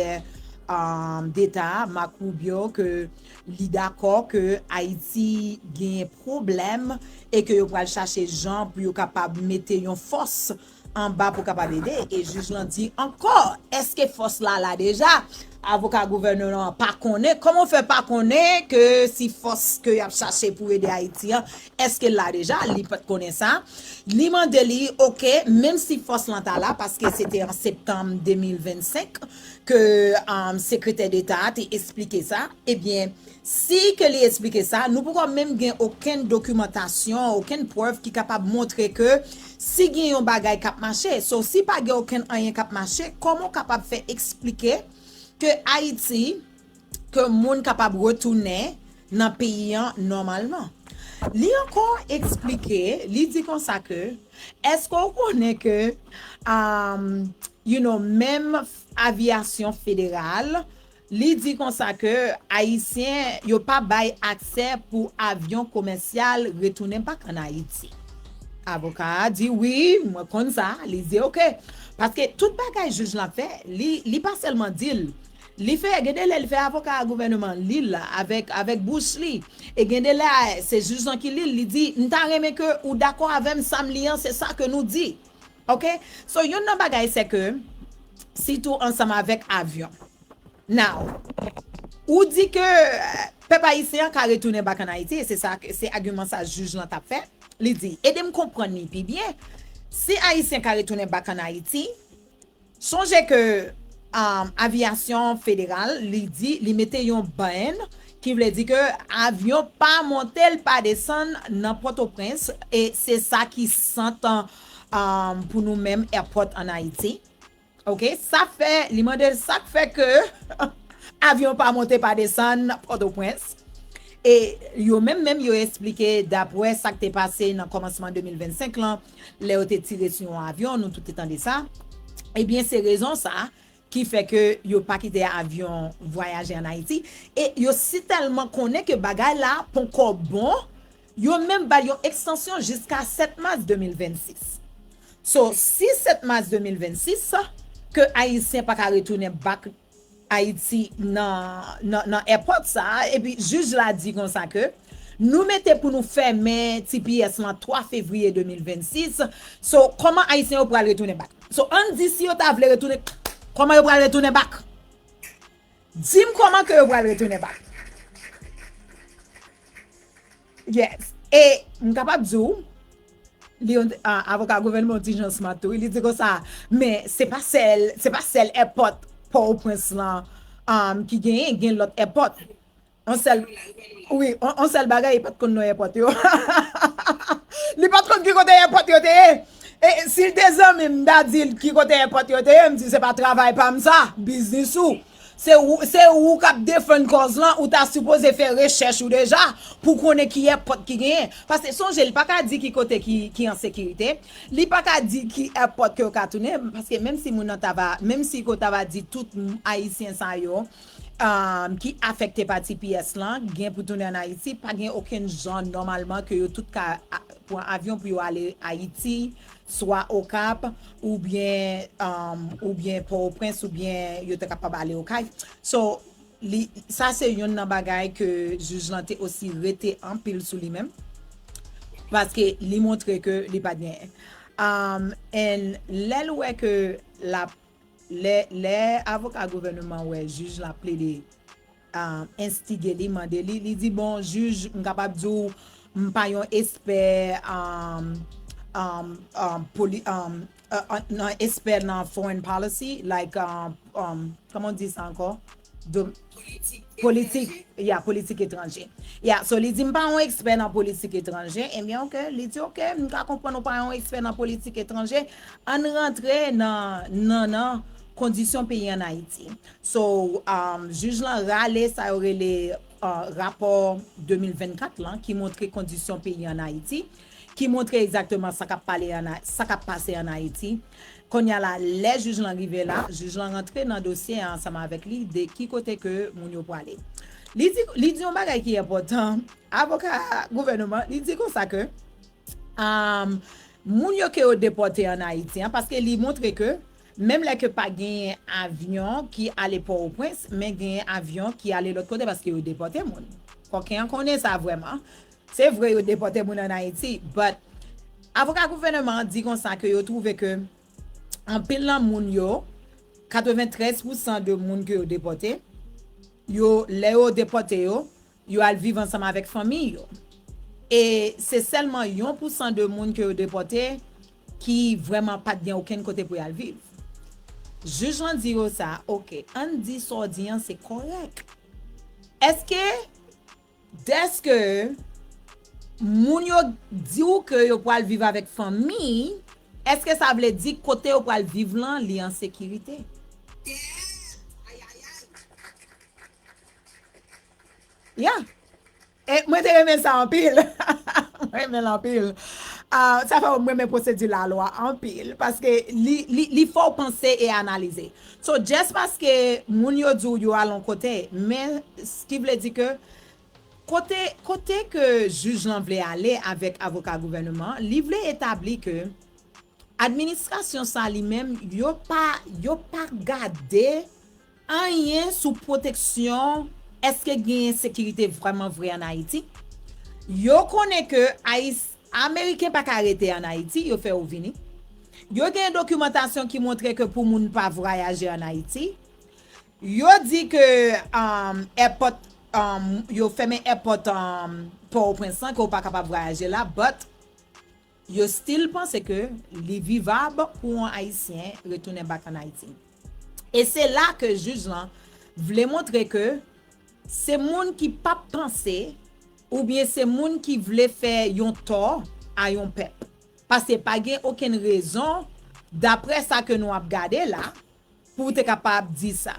um, deta a, Marco Rubio, ke li dakò ke Ayiti genyen pwoblèm e ke yo pral chache jan pou yo kapab mete yon fòs anba pou kapab ede. E jij lan di ankò, èske fòs la la deja? Avoka gouvènman an pa konnen. Kòman w fè pa konnen ke si fòs ke y ap chache pou ede Ayiti an, èske l la deja? Li pa t konnen sa. Li mande li, oke, menm si fòs lan ta la, paske se te an septanm de mil vennsenk ke um, sekretè deta a te eksplike sa, ebyen, si ke li eksplike sa, nou poko menm gen okenn dokimantasyon, okenn prèv ki kapab montre ke si gen yon bagay k ap mache. So, si pa gen okenn anyen k ap mache, kòman w kapab fè eksplike ke Ayiti, ke moun kapab retounen nan peyi an nòmalman? Li ankò eksplike, li di konsa ke, èske w konnen ke, um, you know, menm avyasyon federal, li di konsa ke Ayisyen yo pa bay aksè pou avyon komèsyal retounen bak an Ayiti. Avoka a di, wi, mwen konn sa. Li di, oke. Paske tout bagay jij lan fè, li, li pa sèlman di l. Li fè, gen de lè, li fè avoka a gouvènman li l avèk, avèk bouch li. E gen de lè, se jij lan ki li l, li di, m ta renmen ke ou dakò avè m, sa m li an, se sa ke nou di. Oke? So, youn nan bagay, se ke, sitou ansanm avèk avyon. Now, ou di ke eh, pèp ayisyen an ka retounen bak an Ayiti, e se sa, se agiman sa jij lan t ap fè. Li di, ede m konprann li pi byen. Si Ayisyen ka retounen bak an Ayiti, sonje ke um, avyasyon federal, li di, li mete yon ban, ki vle di ke avyon pa monte, l pa desann nan Pòtoprens, e se sa ki sant um, pou nou menm airport an Ayiti. Oke, sa fè, li mande l sa k fè ke avyon pa monte pa desann Pòtoprens. E yo menm menm yo eksplike dapre sa k te pase nan kòmansman de mil vennsenk lan, lè yo te tire sou yon avyon, nou tout te tande sa. Ebyen, se rezon sa ki fè ke yo pa kite avyon vwayaje ann Ayiti. E yo sitèlman konnen ke bagay la ponkò bon, yo menm bay yon ekstansyon jiska sèt mas de mil vennsis. So, si sèt mas de mil vennsis, ke Ayisyen pa ka retounen back Ayiti nan, nan, nan airport sa, epi jij la di konsa ke nou mete pou nou fèmen T P S lan twa fevriye de mil vennsis. So, kòman Ayisyen yo pral retounen back? So, ann di si yo ta vle retounen, kòman yo pral retounen back? Di m kòman ke yo pral retounen back. Yes. E m kapab di w, li yon, ah, avoka gouvènman yon ti jan smart tou. Li di konsa, men se pa sèl, se pa sèl airport Pòtoprens lan, um, ki genyen, gen lòt airport. On sèl, wi, on, on sèl bagay, li pa t konn non airport yo. Li pa t konn ki kote airport yo te ye. E si l te zanmi m, m ta di l ki kote airport yo te ye, m di se pa travay pa m sa, biznis ou. Se ou, se ou k ap defann kòz lan, ou ta sipoze fè rechèch ou deja pou konnen ki airport ki genyen. Paske sonje, li pa ka di ki kote ki, ki an sekirite. Li pa ka di ki airport ke yo ka tounen, paske menm si moun nan ta va, menm si yo ta va di tout m-, Ayisyen sa yo, um, ki afekte pa T P S lan, gen pou tounen ann Ayiti, pa gen okenn jan nòmalman ke yo tout ka a, pran avyon pou yo ale Ayiti, swa Okap, oubyen, um, oubyen Pòtoprens, oubyen yo te kapab ale Okay. So, li, sa se youn nan bagay ke jij lan te osi rete anpil sou li menm, paske li montre ke li pa t genyen. Um, and lè l wè ke l ap, lè, lè avoka gouvènman wè jij la plede um, enstige li, mande li, li di, bon, jij, m kapab di w, m pa yon espè, um, um, um, poli-, um, uh, uh, nan espè nan foreign policy, like, um, um, kòman w di sa ankò? Dom-, politik, yeah, politik etranje. Yeah, so li di m pa yon ekspè nan politik etranje, ebyen, ok, li di, ok, m ka konprann ou pa yon ekspè nan politik etranje, ann rantre nan, nan, nan kondisyon peyi ann Ayiti. So, um, jij lan rale sa yo rele, uh, rapò de mil vennkat lan, ki montre kondisyon peyi ann Ayiti, ki montre egzakteman sa k ap pale ann A-, sa k ap pase ann Ayiti. Kounye a la, lè jij lan rive la, jij lan rantre nan dosye a ansanm avèk li de ki kote ke moun yo prale. Li di, li di yon bagay ki enpòtan. Avoka gouvènman, li di konsa ke, um, moun yo ke yo depòte ann Ayiti an, paske li montre ke menm lè ke pa genyen avyon ki ale Pòtoprens, men genyen avyon ki ale lòt kote paske yo depòte moun. Kòken an konnen sa vrèman. Se vre yo depòte moun ann Ayiti, but avoka gouvènman an di konsa ke yo twouve ke anpil nan moun yo, katreventrèz pousan de moun ke yo depòte, yo, lè yo depòte yo, yo al viv ansanm avèk fanmi yo. E se sèlman yon pousan de moun ke yo depòte ki vrèman pa t gen okenn kote pou y al viv. Jij lan di yo sa, ok, ann di sa w di an se kòrèk. Èske, dèske moun yo di w ke yo pral viv avèk fanmi, èske sa vle di kote yo pral viv lan, li an sekirite? Yeah. E mwen te renmen sa anpil. Mwen renmen l anpil. Ah, sa fè mwen renmen pwosedi lalwa anpil, paske li, li, li fè w panse e analize. So, just paske moun yo di w yo al yon kote, men s-, ki vle di ke kote, kote ke jij lan vle ale avèk avoka gouvènman, li vle etabli ke administrasyon sa li menm, yo pa, yo pa gade anyen sou pwoteksyon, èske genyen sekirite vrèman vre ann Ayiti. Yo konnen ke Ayis-, Ameriken pa ka rete ann Ayiti, yo fè yo vini. Yo gen dokimantasyon ki montre ke pou moun pa vwayaje ann Ayiti. Yo di ke, um, airport, um, yo fèmen airport, um, Pòtoprens lan, ke w pa kapab vwayaje la, but yo still panse ke li vivab pou yon Ayisyen retounen back ann Ayiti. E se la ke jij lan vle montre ke se moun ki p ap panse, oubyen se moun ki vle fè yon tò a yon pèp. Paske pa gen okenn rezon, daprè sa ke nou ap gade la, pou w te kapab di sa.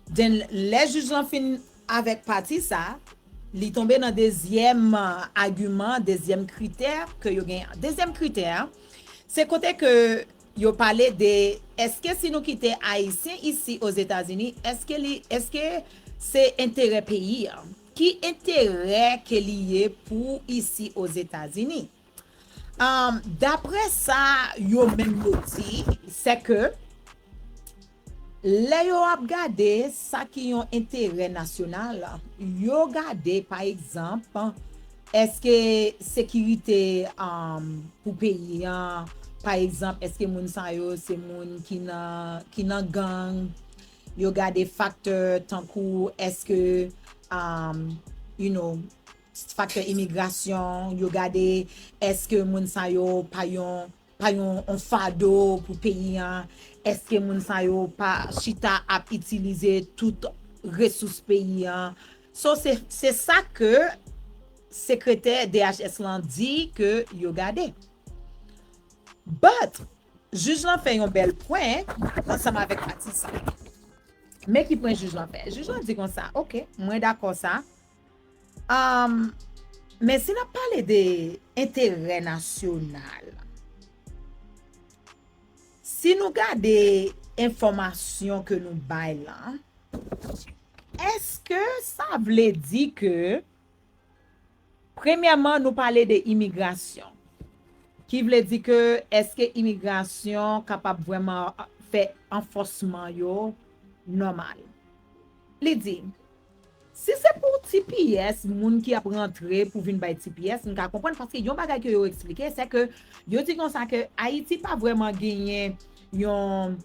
Then, lè jij lan fin avèk pati sa, li tonbe nan dezyèm, uh, agiman, dezyèm kritè ke yo gen. Dezyèm kritè, se kote ke yo pale de, èske si nou kite Ayisyen isi Ozetazini, èske li, èske se enterè peyi a? Ki enterè ke li ye pou isi Ozetazini? Um, daprè sa yo menm yo di, se ke lè yo ap gade sa ki yon enterè nasyonal, yo gade, pa egzanp, èske sekirite, um, pou peyi an, pa egzanp, èske moun sa yo se moun ki nan, ki nan gang, yo gade faktè tankou èske, um, you know, faktè imigrasyon, yo gade èske moun sa yo pa yon, pa yon, yon fado pou peyi an, èske moun sa yo pa chita ap itilize tout resous peyi an. So, se, se sa ke sekretè D H S lan di ke yo gade. But, jij lan fè yon bèl pwen ansanm avèk pati sa. Men ki pwen jij lan fè? Jij lan di konsa, oke, mwen dakò sa. Um, men si n ap pale de enterè nasyonal, si nou gade enfòmasyon ke nou bay la, èske sa vle di ke, premyèman, nou pale de imigrasyon, ki vle di ke èske imigrasyon kapab vrèman fè anfòsman yo nòmal? Li di, si se pou T P S, moun ki ap rantre pou vin bay T P S, m ka konprann, paske yon bagay ke yo eksplike, se ke yo di konsa ke Ayiti pa vrèman genyen yon,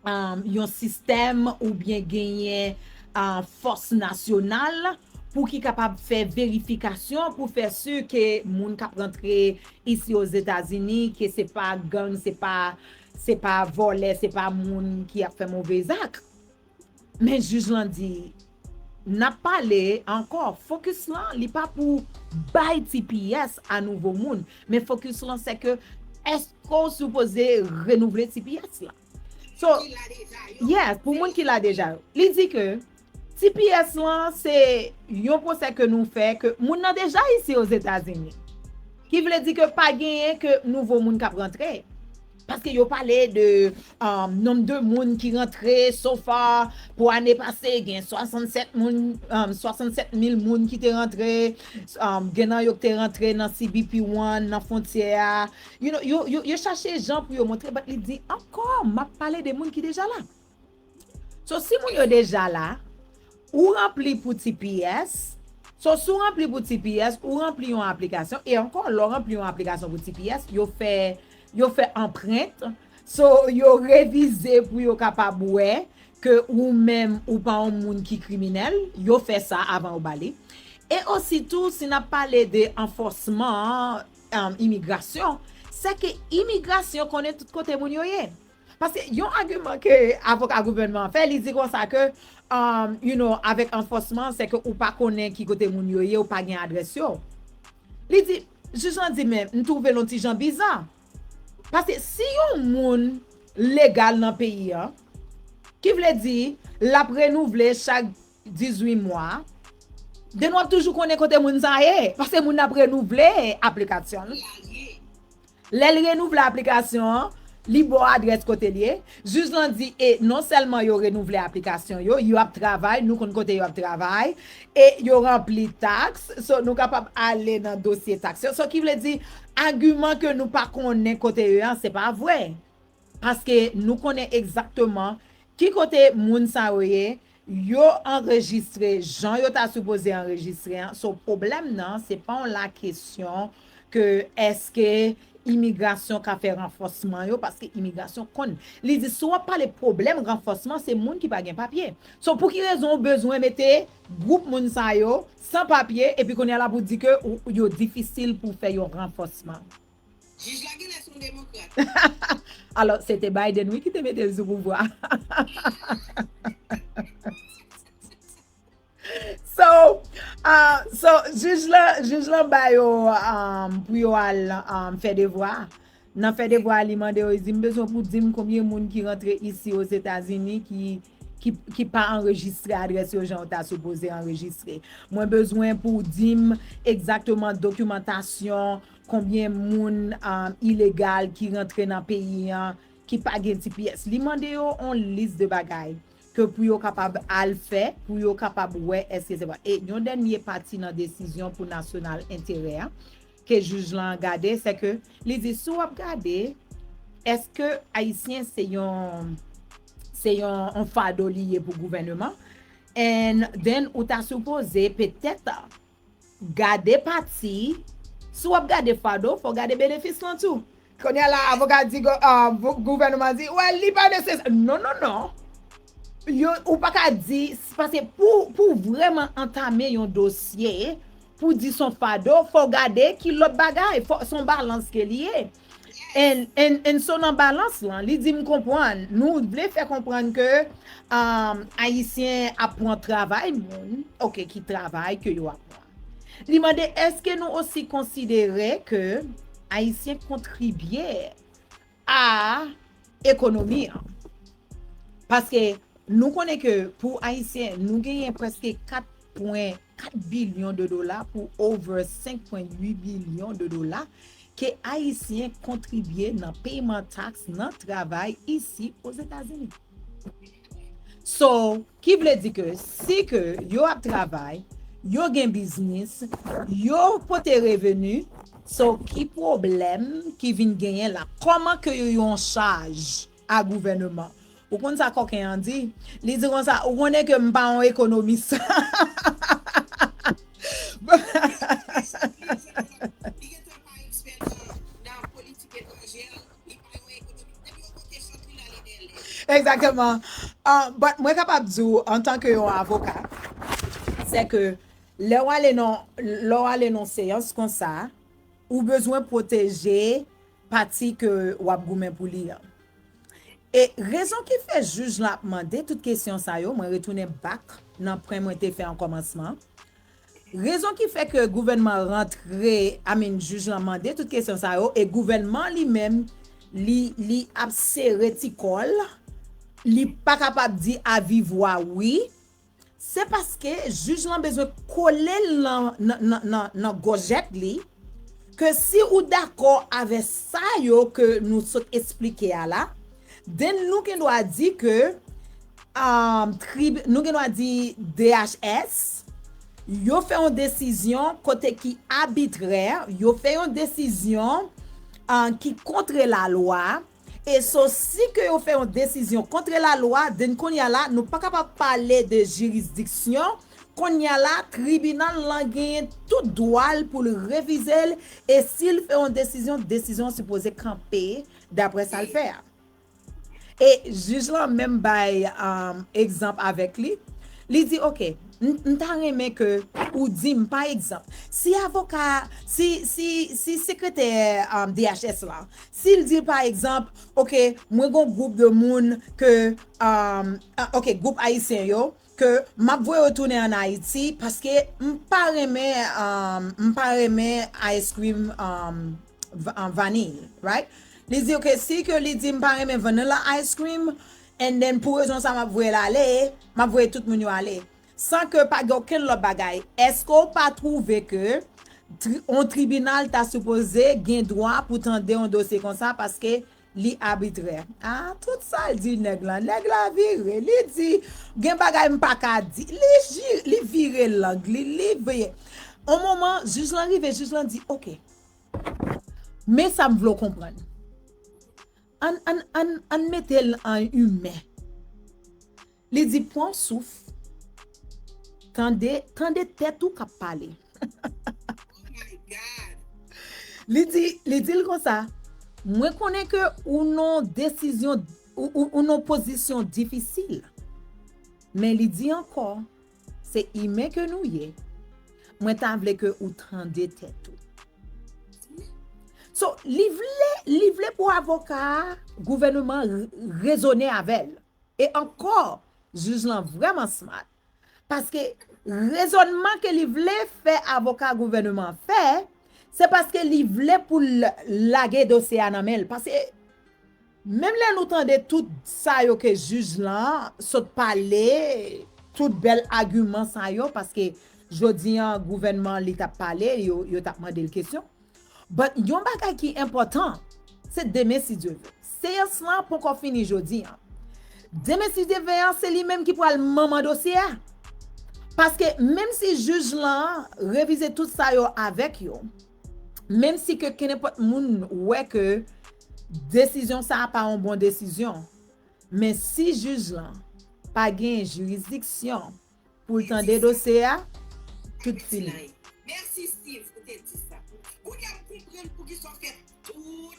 um, yon sistèm oubyen genyen, uh, fòs nasyonal pou ki kapab fè verifikasyon, pou fè si ke moun k ap rantre isi Ozetazini, ke se pa gang, se pa, se pa vòlè, se pa moun ki ap fè move zak. Men jij lan di, n ap pale ankò, fokis lan, li pa pou bay T P S a nouvo moun, men fokis lan se ke èske w sipoze renouvle T P S la? So, yes, pou moun ki la deja yo. Li di ke T P S lan se yon pwosè ke nou fè, ke moun nan deja isi Ozetazini. Ki vle di ke pa genyen ke nouvo moun k ap rantre. Paske yo pale de, um, nonb de moun ki rantre so far pou ane pase, gen swasannsèt moun, um, swasannsèt mil moun ki te rantre, um, gen nan yo ki te rantre nan C B P One, nan fwontyè a. You know, yo, yo, yo chache jan pou yo montre, but li di ankò, m ap pale de moun ki deja la. So, si moun yo deja la, ou ranpli pou T P S. So, si w ranpli pou T P S, ou ranpli yon aplikasyon. E ankò, lè w ranpli yon aplikasyon pou T P S, yo fè, yo fè anprent. So, yo revize pou yo kapab wè ke ou menm, ou pa yon moun ki kriminèl. Yo fè sa avan yo ba li. E ositou, si n ap pale de anfòsman, um, imigrasyon, se ke imigrasyon konnen tout kote moun yo ye. Paske yon agiman ke avoka gouvènman an fè, li di konsa ke, um, you know, avèk anfòsman, se ke ou pa konnen ki kote moun yo ye, ou pa gen adrès yo. Li di, jij lan di, men, m twouve l yon ti jan biza. Paske si yon moun legal nan peyi an, ki vle di, l ap renouvle chak dizuit mwa, then w ap toujou konnen kote moun sa ye, paske moun nan ap renouvle aplikasyon l. Lè l renouvle aplikasyon an, li ba w adrès kote l ye. Jij lan di, e non sèlman yo renouvle aplikasyon yo, yo ap travay, nou konn kote yo ap travay, e yo ranpli taks, so nou kapab ale nan dosye taks yo. So ki vle di, agiman ke nou pa konnen kote yo an, se pa vre. Paske nou konnen egzakteman ki kote moun sa yo ye, yo anrejistre jan yo ta sipoze anrejistre an. So, pwoblèm nan, se pa yon lakesyon ke èske imigrasyon ka fè ranfòsman yo, paske imigrasyon konn. Li di, si w ap pale pwoblèm ranfòsman, se moun ki pa gen papye. So, pou ki rezon ou bezwen mete gwoup moun sa yo san papye, epi kounye a la pou di ke ou, yo difisil pou fè yon ranfòsman? Jij la genlè se yon demokrat. Alò, se te Biden, wi, ki te mete l sou pouvwa. So, uh, so, jij lan, jij lan ba yo, um, pou yo al, um, fè devwa. Nan fè devwa, li mande yo, li di, m bezwen pou di m konbyen moun ki rantre isi Ozetazini ki, ki, ki pa anrejistre adrès yo jan yo ta sipoze anrejistre. Mwen bezwen pou di m egzakteman dokimantasyon, konbyen moun, um, ilegal ki rantre nan peyi an, ki pa gen T P S. Li mande yo yon lis de bagay ke pou yo kapab al fè, pou yo kapab wè èske se bon. E yon dènye pati nan desizyon pou nasyonal enterè a, ke jij lan gade, se ke li di, si w ap gade, èske Ayisyen se yon, se yon, yon fado li ye pou gouvèneman? And then, ou ta sipoze petèt gade pati, si w ap gade fado, fò w gade benefis lan tou. Kounye a la, avoka di go- ah, gou- gouvènman di, well, li pa nesesè. Non, non, non. Yo, ou pa ka di, paske pou, pou vrèman antame yon dosye, pou di son fado, fò w gade ki lòt bagay, fò, son balans ke li ye. And, and, and so nan balans lan, li di m konprann, nou vle fè konprann ke um, Ayisyen ap pran travay moun, ok, ki travay ke yo ap pran. Li mande, èske nou osi konsidere ke Ayisyen kontribye a ekonomi an? Paske nou konnen ke pou Ayisyen, nou genyen prèske kat pwen kat bilyon de dola pou over senk pwen uit bilyon de dola ke Ayisyen kontribye nan peyman taks nan travay isi Ozetazini. So, ki vle di ke si ke yo ap travay, yo gen biznis, yo pote reveni, so ki pwoblèm ki vin genyen la? Kòman ke yo yon chaj a gouvèneman? Ou konn sa kòken an di? Li di konsa, ou konnen ke m pa yon ekonomis. Egzakteman. Ah, but mwen kapab di w, antanke yon avoka, se ke lè w ale nan, lè w ale nan seyans konsa, ou bezwen pwoteje pati ke w ap goumen pou li an. E rezon ki fè jij lan ap mande tout kesyon sa yo, mwen retounen back nan pwen mwen te fè an kòmansman. Rezon ki fè ke gouvènman rantre, I mean, jij lan mande tout kesyon sa yo, e gouvènman li menm, li, li ap sere ti kò l, li pa kapab di a viv vwa wi, se paske jij lan bezwen kole l nan, nan, nan, nan, nan gòjèt li, ke si ou dakò avè sa yo ke nou sot esplike a la, then nou gen dwa di ke, um, trib-, nou gen dwa di D H S, yo fè yon desizyon kote ki abitrè, yo fè yon desizyon, um, ki kontre lalwa, e so si ke yo fè yon desizyon kontre lalwa, then kounye a la, nou pa kapab pale de jirisdiksyon, kounye a la, tribinal lan genyen tout dwa l pou l revize l, e si l fè yon desizyon, desizyon an sipoze kanpe daprè sa l fè a. E jij lan menm bay, um, egzanp avèk li. Li di, ok, m, m ta renmen ke ou di m, pa egzanp, si avoka, si, si, si sekretè, um, D H S la, si l di, pa egzanp, ok, mwen gon gwoup de moun ke, um, ah, ok, gwoup ayisyen yo, ke m ap voye yo tounen ann Ayiti paske m pa renmen, um, m pa renmen ice cream, um, va- um, vanille, right? Li di, ok, si ke li di m pa renmen vanilla ice cream, and then pou rezon sa m ap voye l ale, m ap voye tout moun yo ale. San ke pa gen okenn lòt bagay. Èske w pa twouve ke tri- yon tribinal ta sipoze gen dwa pou tande yon dosye konsa paske li abitrè? Ah, tout sa l di nèg la. Nèg la vire. Li di, gen bagay m pa ka di. Li ji- li vire lang li, li vire. On moman, jij lan rive, jij lan di, ok. Men sa m vle w konprann. Ann, ann, ann, ann mete l an imen. Li di, pran w souf. Tande, tande tèt ou k ap pale. Oh my God. Li di, li di l konsa, mwen konnen ke ou nan desizyon, ou, ou, ou nan pozisyon difisil. Men li di ankò, se imen ke nou ye. Mwen ta vle ke ou tande tèt ou. So, li vle, li vle pou avoka a, gouvènman re- rezone avè l. E ankò, jij lan vrèman smart. Paske rezònman ke li vle fè avoka gouvènman an fè, se paske li vle pou l lage dosye a nan men l. Paske menm lè nou tande tout sa yo ke jij lan sot pale, tout bèl agiman sa yo, paske jodi an gouvènman li t ap pale, yo, yo t ap mande l kesyon. But yon bagay ki enpòtan, Se demen si Dye ve. Seyans lan poko fini jodi an. Demen si Dye ve an, se li menm ki pral manman dosye a. Paske menm si jij lan revize tout sa yo avèk yo, menm si ke kenenpòt moun wè ke desizyon sa a pa yon bon desizyon, men si jij lan pa gen jirisdiksyon pou l tande dosye a, tout fini. Mèsi Steve pou te di sa. Kounye a m konprann poukisa w fè tout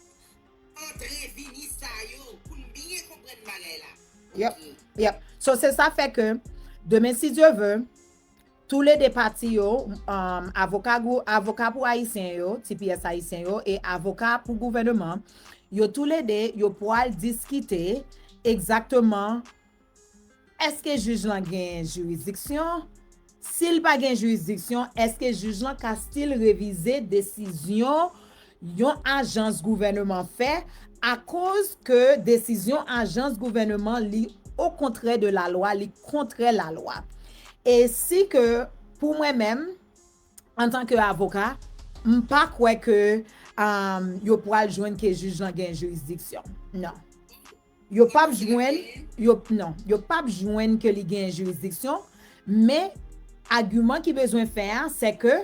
antre vini sa yo pou n byen konprann bagay la. Yep, yep. So se sa fè ke demen si Dye ve, toulede pati yo, um, avoka, avoka pou ayisyen yo, T P S ayisyen yo, e avoka pou gouvènman, yo toulede yo pral diskite egzakteman èske jij lan gen jirisdiksyon. Si l pa gen jirisdiksyon, èske jij lan ka still revize desizyon yon ajans gouvènman fè, akoz ke desizyon ajans gouvènman li okontrè de lalwa, li kontrè lalwa? E si ke pou mwen menm, antanke avoka, m pa kwè ke um, yo pral jwenn ke jij lan gen jirisdiksyon. Non. Yo p ap jwenn, yo, non, yo p ap jwenn ke li gen jirisdiksyon, men agiman ki bezwen fè a, se ke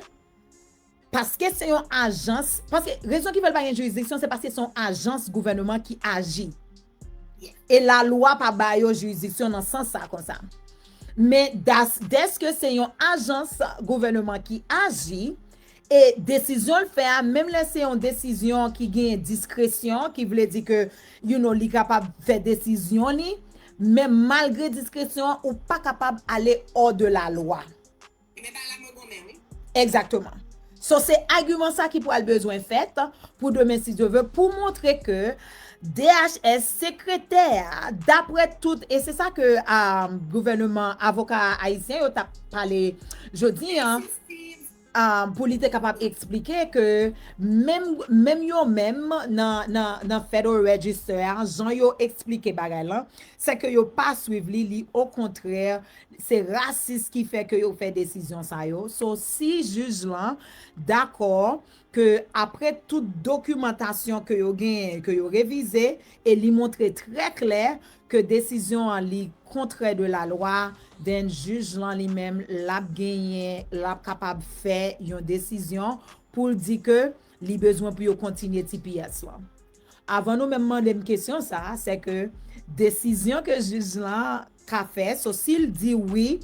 paske se yon ajans, paske rezon ki fè l pa gen jirisdiksyon, se paske se yon ajans gouvènman ki aji. E lalwa pa ba yo jirisdiksyon nan sans sa konsa. Men das, dèske se yon ajans gouvènman ki aji, e desizyon l fè a, menm lè se yon desizyon ki gen diskresyon, ki vle di ke, you know, li kapab fè desizyon li, men malgre diskresyon an, ou pa kapab ale hors de la loi. Ebyen bagay la mwen gonmen wi. Egzakteman. So se agiman sa ki pral bezwen fèt pou demen si Dye ve, pou montre ke D H S sekretè a, daprè tout, e se sa ke um, gouvènman avoka ayisyen yo t ap pale jodi an, um, pou li te kapab eksplike ke menm, menm yo menm nan, nan, nan Federal Register a, jan yo eksplike bagay lan, se ke yo pa swiv li, li okontrè, se rasis ki fè ke yo fè desizyon sa yo. So si jij lan dakò ke apre tout dokimantasyon ke yo genyen, ke yo revize, e li montre trè klè ke desizyon an li kontrè de la lwa, then jij lan li menm l ap genyen, l ap kapab fè yon desizyon pou l di ke li bezwen pou yo kontinye T P S lan. Avan nou menm mande m kesyon sa, se ke desizyon ke jij lan ka fè, so si l di wi,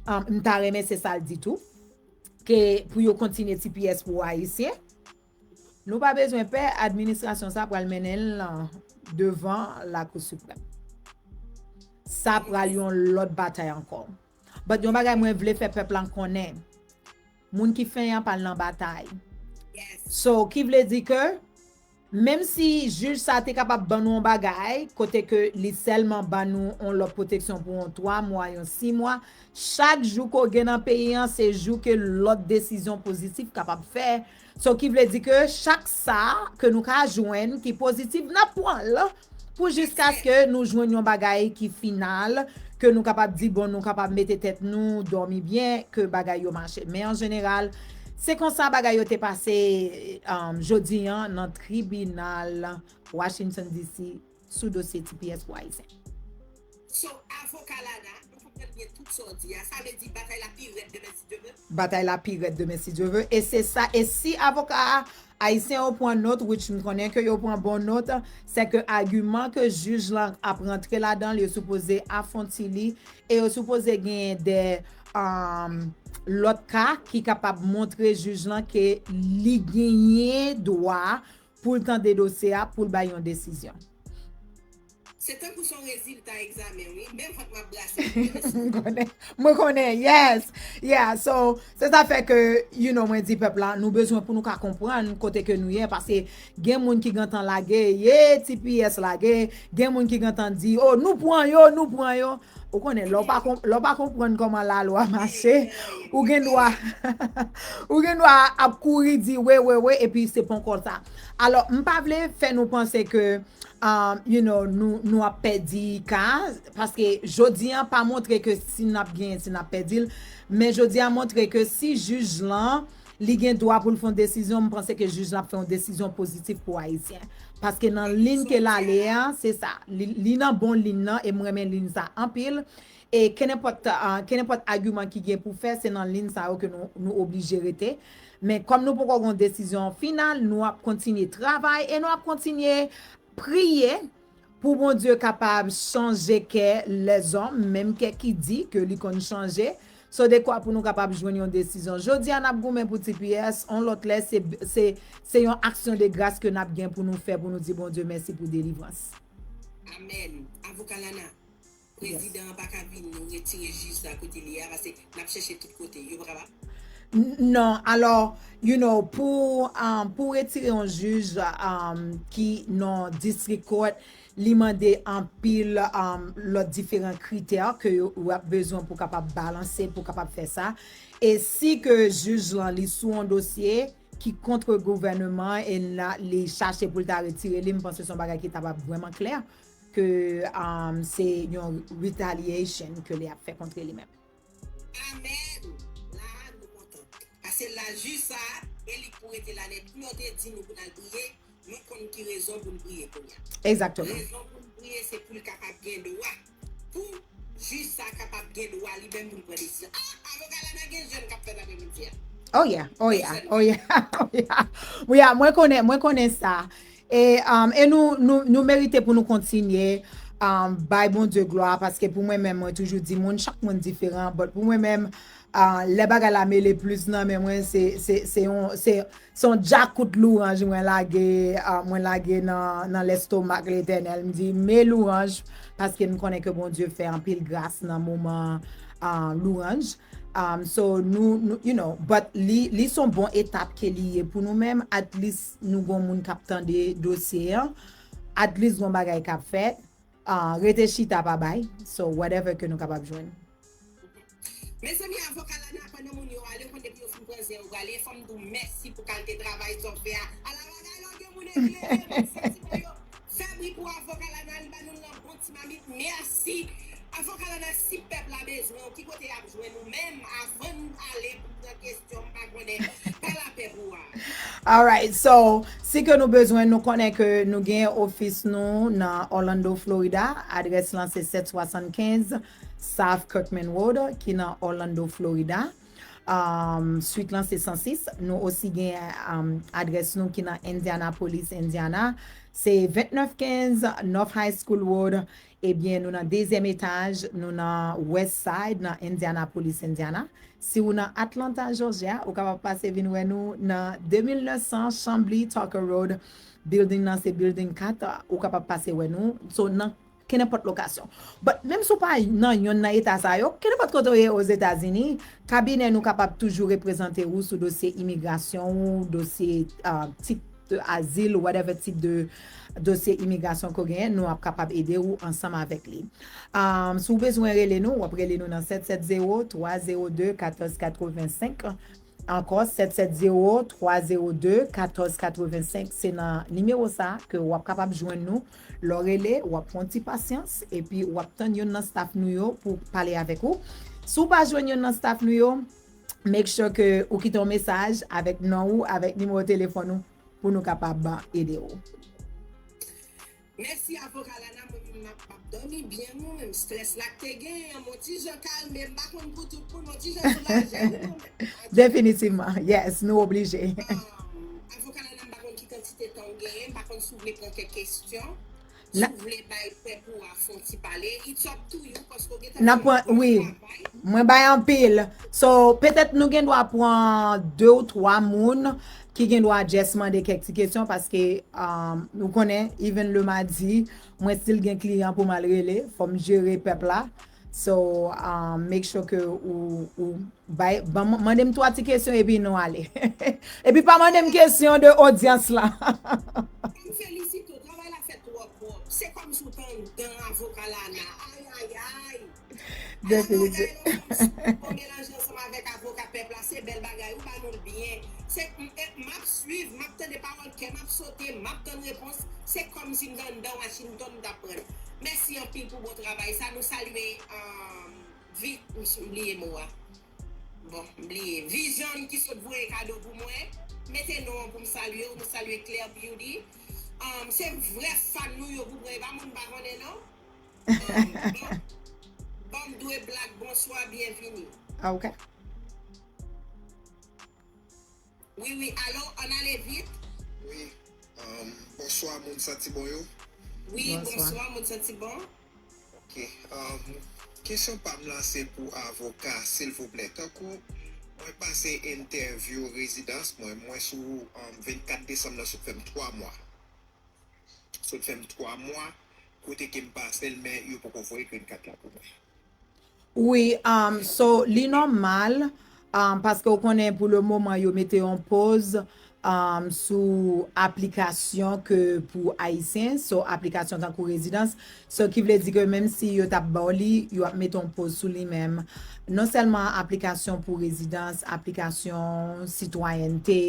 um, m ta renmen se sa l di tou, ke pou yo kontinye T P S pou ayisyen, nou pa bezwen pè, administrasyon sa pral mennen l devan Lakou Siprèm. Sa pral yon lòt batay ankò. But yon bagay mwen vle fè pèp lan konnen, moun ki fenyan pa nan batay. So ki vle di ke menm si jij sa te kapab ban nou yon bagay kote ke li sèlman ban nou yon lòt pwoteksyon pou yon twa mwa, yon sis mwa, chak jou ke w gen nan peyi an se jou ke lòt desizyon pozitif kapab fè. So ki vle di ke chak sa ke nou ka jwenn ki pozitif n ap pran l pou jiskaske nou jwenn yon bagay ki final, ke nou kapab di bon nou kapab mete tèt nou dòmi byen, ke bagay yo mache. Men an jeneral se konsa bagay yo te pase um, jodi an nan tribinal Washington D C sou dosye T P S pou ayisyen. So avoka Lana, nou konprann byen tout sa w di a, sa vle di batay la pi rèd demen si Dye ve? Batay la pi rèd demen si Dye ve. E se sa, e si avoka ayisyen yo pran nòt, which m konnen ke yo pran bon nòt, se ke agiman ke jij lan ap rantre ladan l, yo sipoze afwonti li, e yo sipoze genyen de um, lòt ka ki kapab montre jij lan ke li genyen dwa pou l tande dosye a, pou l bay yon desizyon. Se tankou se yon rezilta egzamen wi, men vant m ap brase. Mwen konnen, mwen konnen, yes. Yeah, so se sa fè ke, you know, mwen di pèp la, nou bezwen pou nou ka konprann kote ke nou ye, paske gen moun ki gentan lage, ye T P S lage, gen moun ki gentan di, oh nou pran yo, nou pran yo. Ou konnen, lè w pa konprann kòman lalwa mache, ou gen dwa ou gen dwa ap kouri di we we we epi se pon konsa. Alò m pa vle fè nou panse ke um, you know, nou, nou ap pèdi ka, paske jodi an pa montre ke si n ap genyen, si n ap pèdi l, men jodi an montre ke si jij lan li gen dwa pou l fè yon desizyon, m panse ke jij la ap fè yon desizyon pozitif pou Ayisyen. Paske nan liy ke l ale a, se sa. Li, li nan bon liy nan, e m renmen liy sa anpil. E kenenpòt, ah, kenenpòt agiman ki gen pou fè, se nan liy sa yo ke nou, nou oblije rete. Men kòm nou poko gen yon desizyon final, nou ap kontinye travay e nou ap kontinye priye pou Bondye kapab chanje kè lèzòm, menm kè ki di ke li konn chanje. So, dekwa pou nou kapab jwenn yon desizyon. Jodi a, n ap goumen pou T P S, on lòt lè, se, se, se yon aksyon de gras ke n ap gen pou nou fè, pou nou di Bondye mèsi pou delivrans. Amèn. Avoka Lana, prezidan an pa ka vin retire jij sa kote li ye a, paske n ap chèche tout kote. Yo pa kapab? Non, alò, you know, pou, um, pou retire yon jij, um, ki nan district court, li mande anpil, um, lòt diferan kritè ke yo, w ap bezwen pou kapab balanse, pou kapab fè sa. E si ke jij lan li sou yon dosye ki kont gouvènman e la, li chache pou l ta retire li, m panse se yon bagay ki ta pap vrèman klè ke, um, se yon retaliation ke li ap fè kont li menm. Amèn. La a nou kontan. Paske la jij sa a, e li k pou rete la nèt. Kou yo te di nou pou n al priye, nou konn ki rezon pou n priye kounye a. Egzakteman. Rezon pou n priye se pou l kapab gen dwa. Pou jij sa a kapab gen dwa li menm pou l pran desizyon. Ah, avoka Lana gen jèn k ap fèt apremidi a. Oh yeah, oh yeah, oh yeah, oh yeah. Yeah, mwen konnen, mwen konnen sa. E, um, e nou, nou, nou merite pou nou kontinye, um, bay Bondye glwa, paske pou mwen menm, mwen toujou di moun, chak moun diferan, but pou mwen menm, uh, lè bagay la mele plis nan men mwen, se, se, se yon, se, se yon djakout louranj mwen lage, uh, mwen lage nan, nan lestomak Letènèl. M di, men louranj, paske m konnen ke Bondye fè anpil gras nan moman, uh, louranj. Um, so, nou, nou, you know, but li, li se yon bon etap ke li ye pou nou menm, at least nou gon moun k ap tande dosye an, at least gon bagay k ap fèt, uh, rete chita pa bay, so whatever ke nou kapab jwenn. Mezanmi, avoka Lana, pandan moun yo ale, ou konn depi yo fin pran zen yo prale, fò m di w mèsi pou kalite travay sa w fè a. Ala bagay la, gen moun eklere, mèsi ti mwen yo. Fè bri pou avoka Lana, li ba nou l nan bon ti mamit. Mèsi. Avoka Lana, si pèp la bezwen w, ki kote y ap jwenn ou menm? Avan n ale pou pran kesyon, m pa konnen. Pa lapè pou a. Alright, so, si ke nou bezwen, nou konnen ke nou gen ofis nou nan Orlando, Florida. Adrès lan se sèt swasann kenz South Kirkman Road, ki nan Orlando, Florida. Um, swit lan se san sis. Nou osi gen, um, adrès nou ki nan Indianapolis, Indiana. Se vennèf kenz North High School Road. Ebyen, nou nan dezyèm etaj, nou nan West Side, nan Indianapolis, Indiana. Si ou nan Atlanta, Georgia, ou kapab pase vin wè nou nan de mil nèf san Chamblee Tucker Road. Building nan se building kat, ou kapab pase wè nou. So, nan kenenpòt lokasyon. But menm si w pa nan yonn nan eta sa yo, kenenpòt kote w ye Ozetazini, kabinè nou kapab toujou reprezante ou sou dosye imigrasyon ou, dosye, uh, tit de azil, whatever tip de dosye imigrasyon ke w genyen, nou ap kapab ede ou ansanm avèk li. Um, si w bezwen rele nou, w ap rele nou nan sèt sèt zewo, twa zewo de, katòz katrevensenk. Ankò, sèt sèt zewo, twa zewo de, katòz katrevensenk, se nan nimewo sa a ke w ap kapab jwenn nou. Lè w rele, w ap pran ti pasyans, epi w ap tann youn nan staff nou yo pou pale avèk ou. Si w pa jwenn youn nan staff nou yo, make sure ke ou kite yon mesaj avèk non ou, avèk nimewo telefòn ou, pou nou kapab ede ou. Mèsi avoka Lana, mwen menm m ap, m ap dòmi byen, mwen menm strès la k te genyen an, m on ti jan kalme, m pa konn pou tout moun, m on ti jan soulaje wi mwen menm. Definitivman, yes, nou oblije. Um, avoka Lana, m pa konn ki kantite tan w genyen, m pa konn si w vle pran kèk kesyon, si w vle bay pèp ou a fè on ti pale, it's up to you, paske w gentan fè on bon travay. Mwen bay anpil. So, petèt nou gen dwa pran de ou twa moun ki gen dwa just mande kèk ti kesyon, paske, um, nou konnen, even le madi, mwen still gen kliyan pou m al rele, fò m jere pèp la. So, um, make sure ke ou, ou bay, ban m, mande m twa ti kesyon epi nou ale. Epi pa mande m kesyon de odyans la. M felisite w, travay la fèt twò pwòp. Se kòmsi w t anndan avoka Lana. Ay, ay, ay. Ala bagay la, w melanje ansanm avèk avoka pèp la, se bèl bagay, ou ba nou l byen. Se, m, e, m ap swiv, m ap tande pawòl kè, m ap sote, m ap tann repons. Se kòmsi m t anndan Washington, m t ap pran. Mèsi anpil pou bon travay sa. Nou salye, um, Vic, m bliye mo a. Bon, m bliye. Vision ki sot voye kado pou mwen. Mete non an pou m salye w. Nou salye Claire Beauty. Um, se vrè fan nou yo pou mwen. E pa moun m pa konnen non. Um, bon, bon, m dwe blag. Bonswa, byenvini. Ah, ok. Wi, wi, alo, ann ale vit. Wi. Um, bonswa, moun santi bon yo. Wi, bonswa, moun santi bon. Ok. Um, kesyon pa m lan se pou avoka, silvouplè. Tankou mwen pase entèvyou rezidans mwen, mwen sou um, vennkat desanm nan sot fè m twa mwa. Sot fè m twa mwa, kote ke m pase l, men yo poko voye green card la pou mwen. Wi, um, so, li nòmal, um, paske w konnen pou le moman yo mete yon poz um, sou aplikasyon ke pou Ayisyen, so aplikasyon tankou rezidans, so ki vle di ke menm si yo t ap ba w li, yo ap mete yon poz sou li menm. Non sèlman aplikasyon pou rezidans, aplikasyon sitwayènte,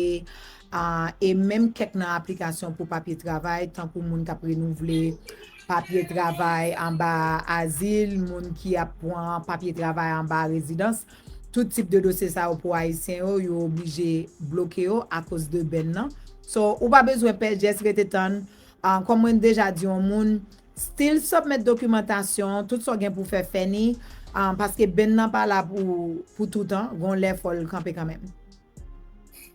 uh, e menm kèk nan aplikasyon pou papye travay, tankou moun k ap renouvle papye travay anba azil, moun ki ap pran papye travay anba rezidans, tout tip de dosye sa yo pou Ayisyen yo, yo oblije bloke yo akoz de bèn nan. So, ou pa bezwen pè, just rete tann. Uh, kòm mwen deja di yon moun, still submit dokimantasyon, tout sa w gen pou fè, fè ni, uh, paske bèn nan pa la pou, pou toutan, gon lè fò l kanpe kanmenm.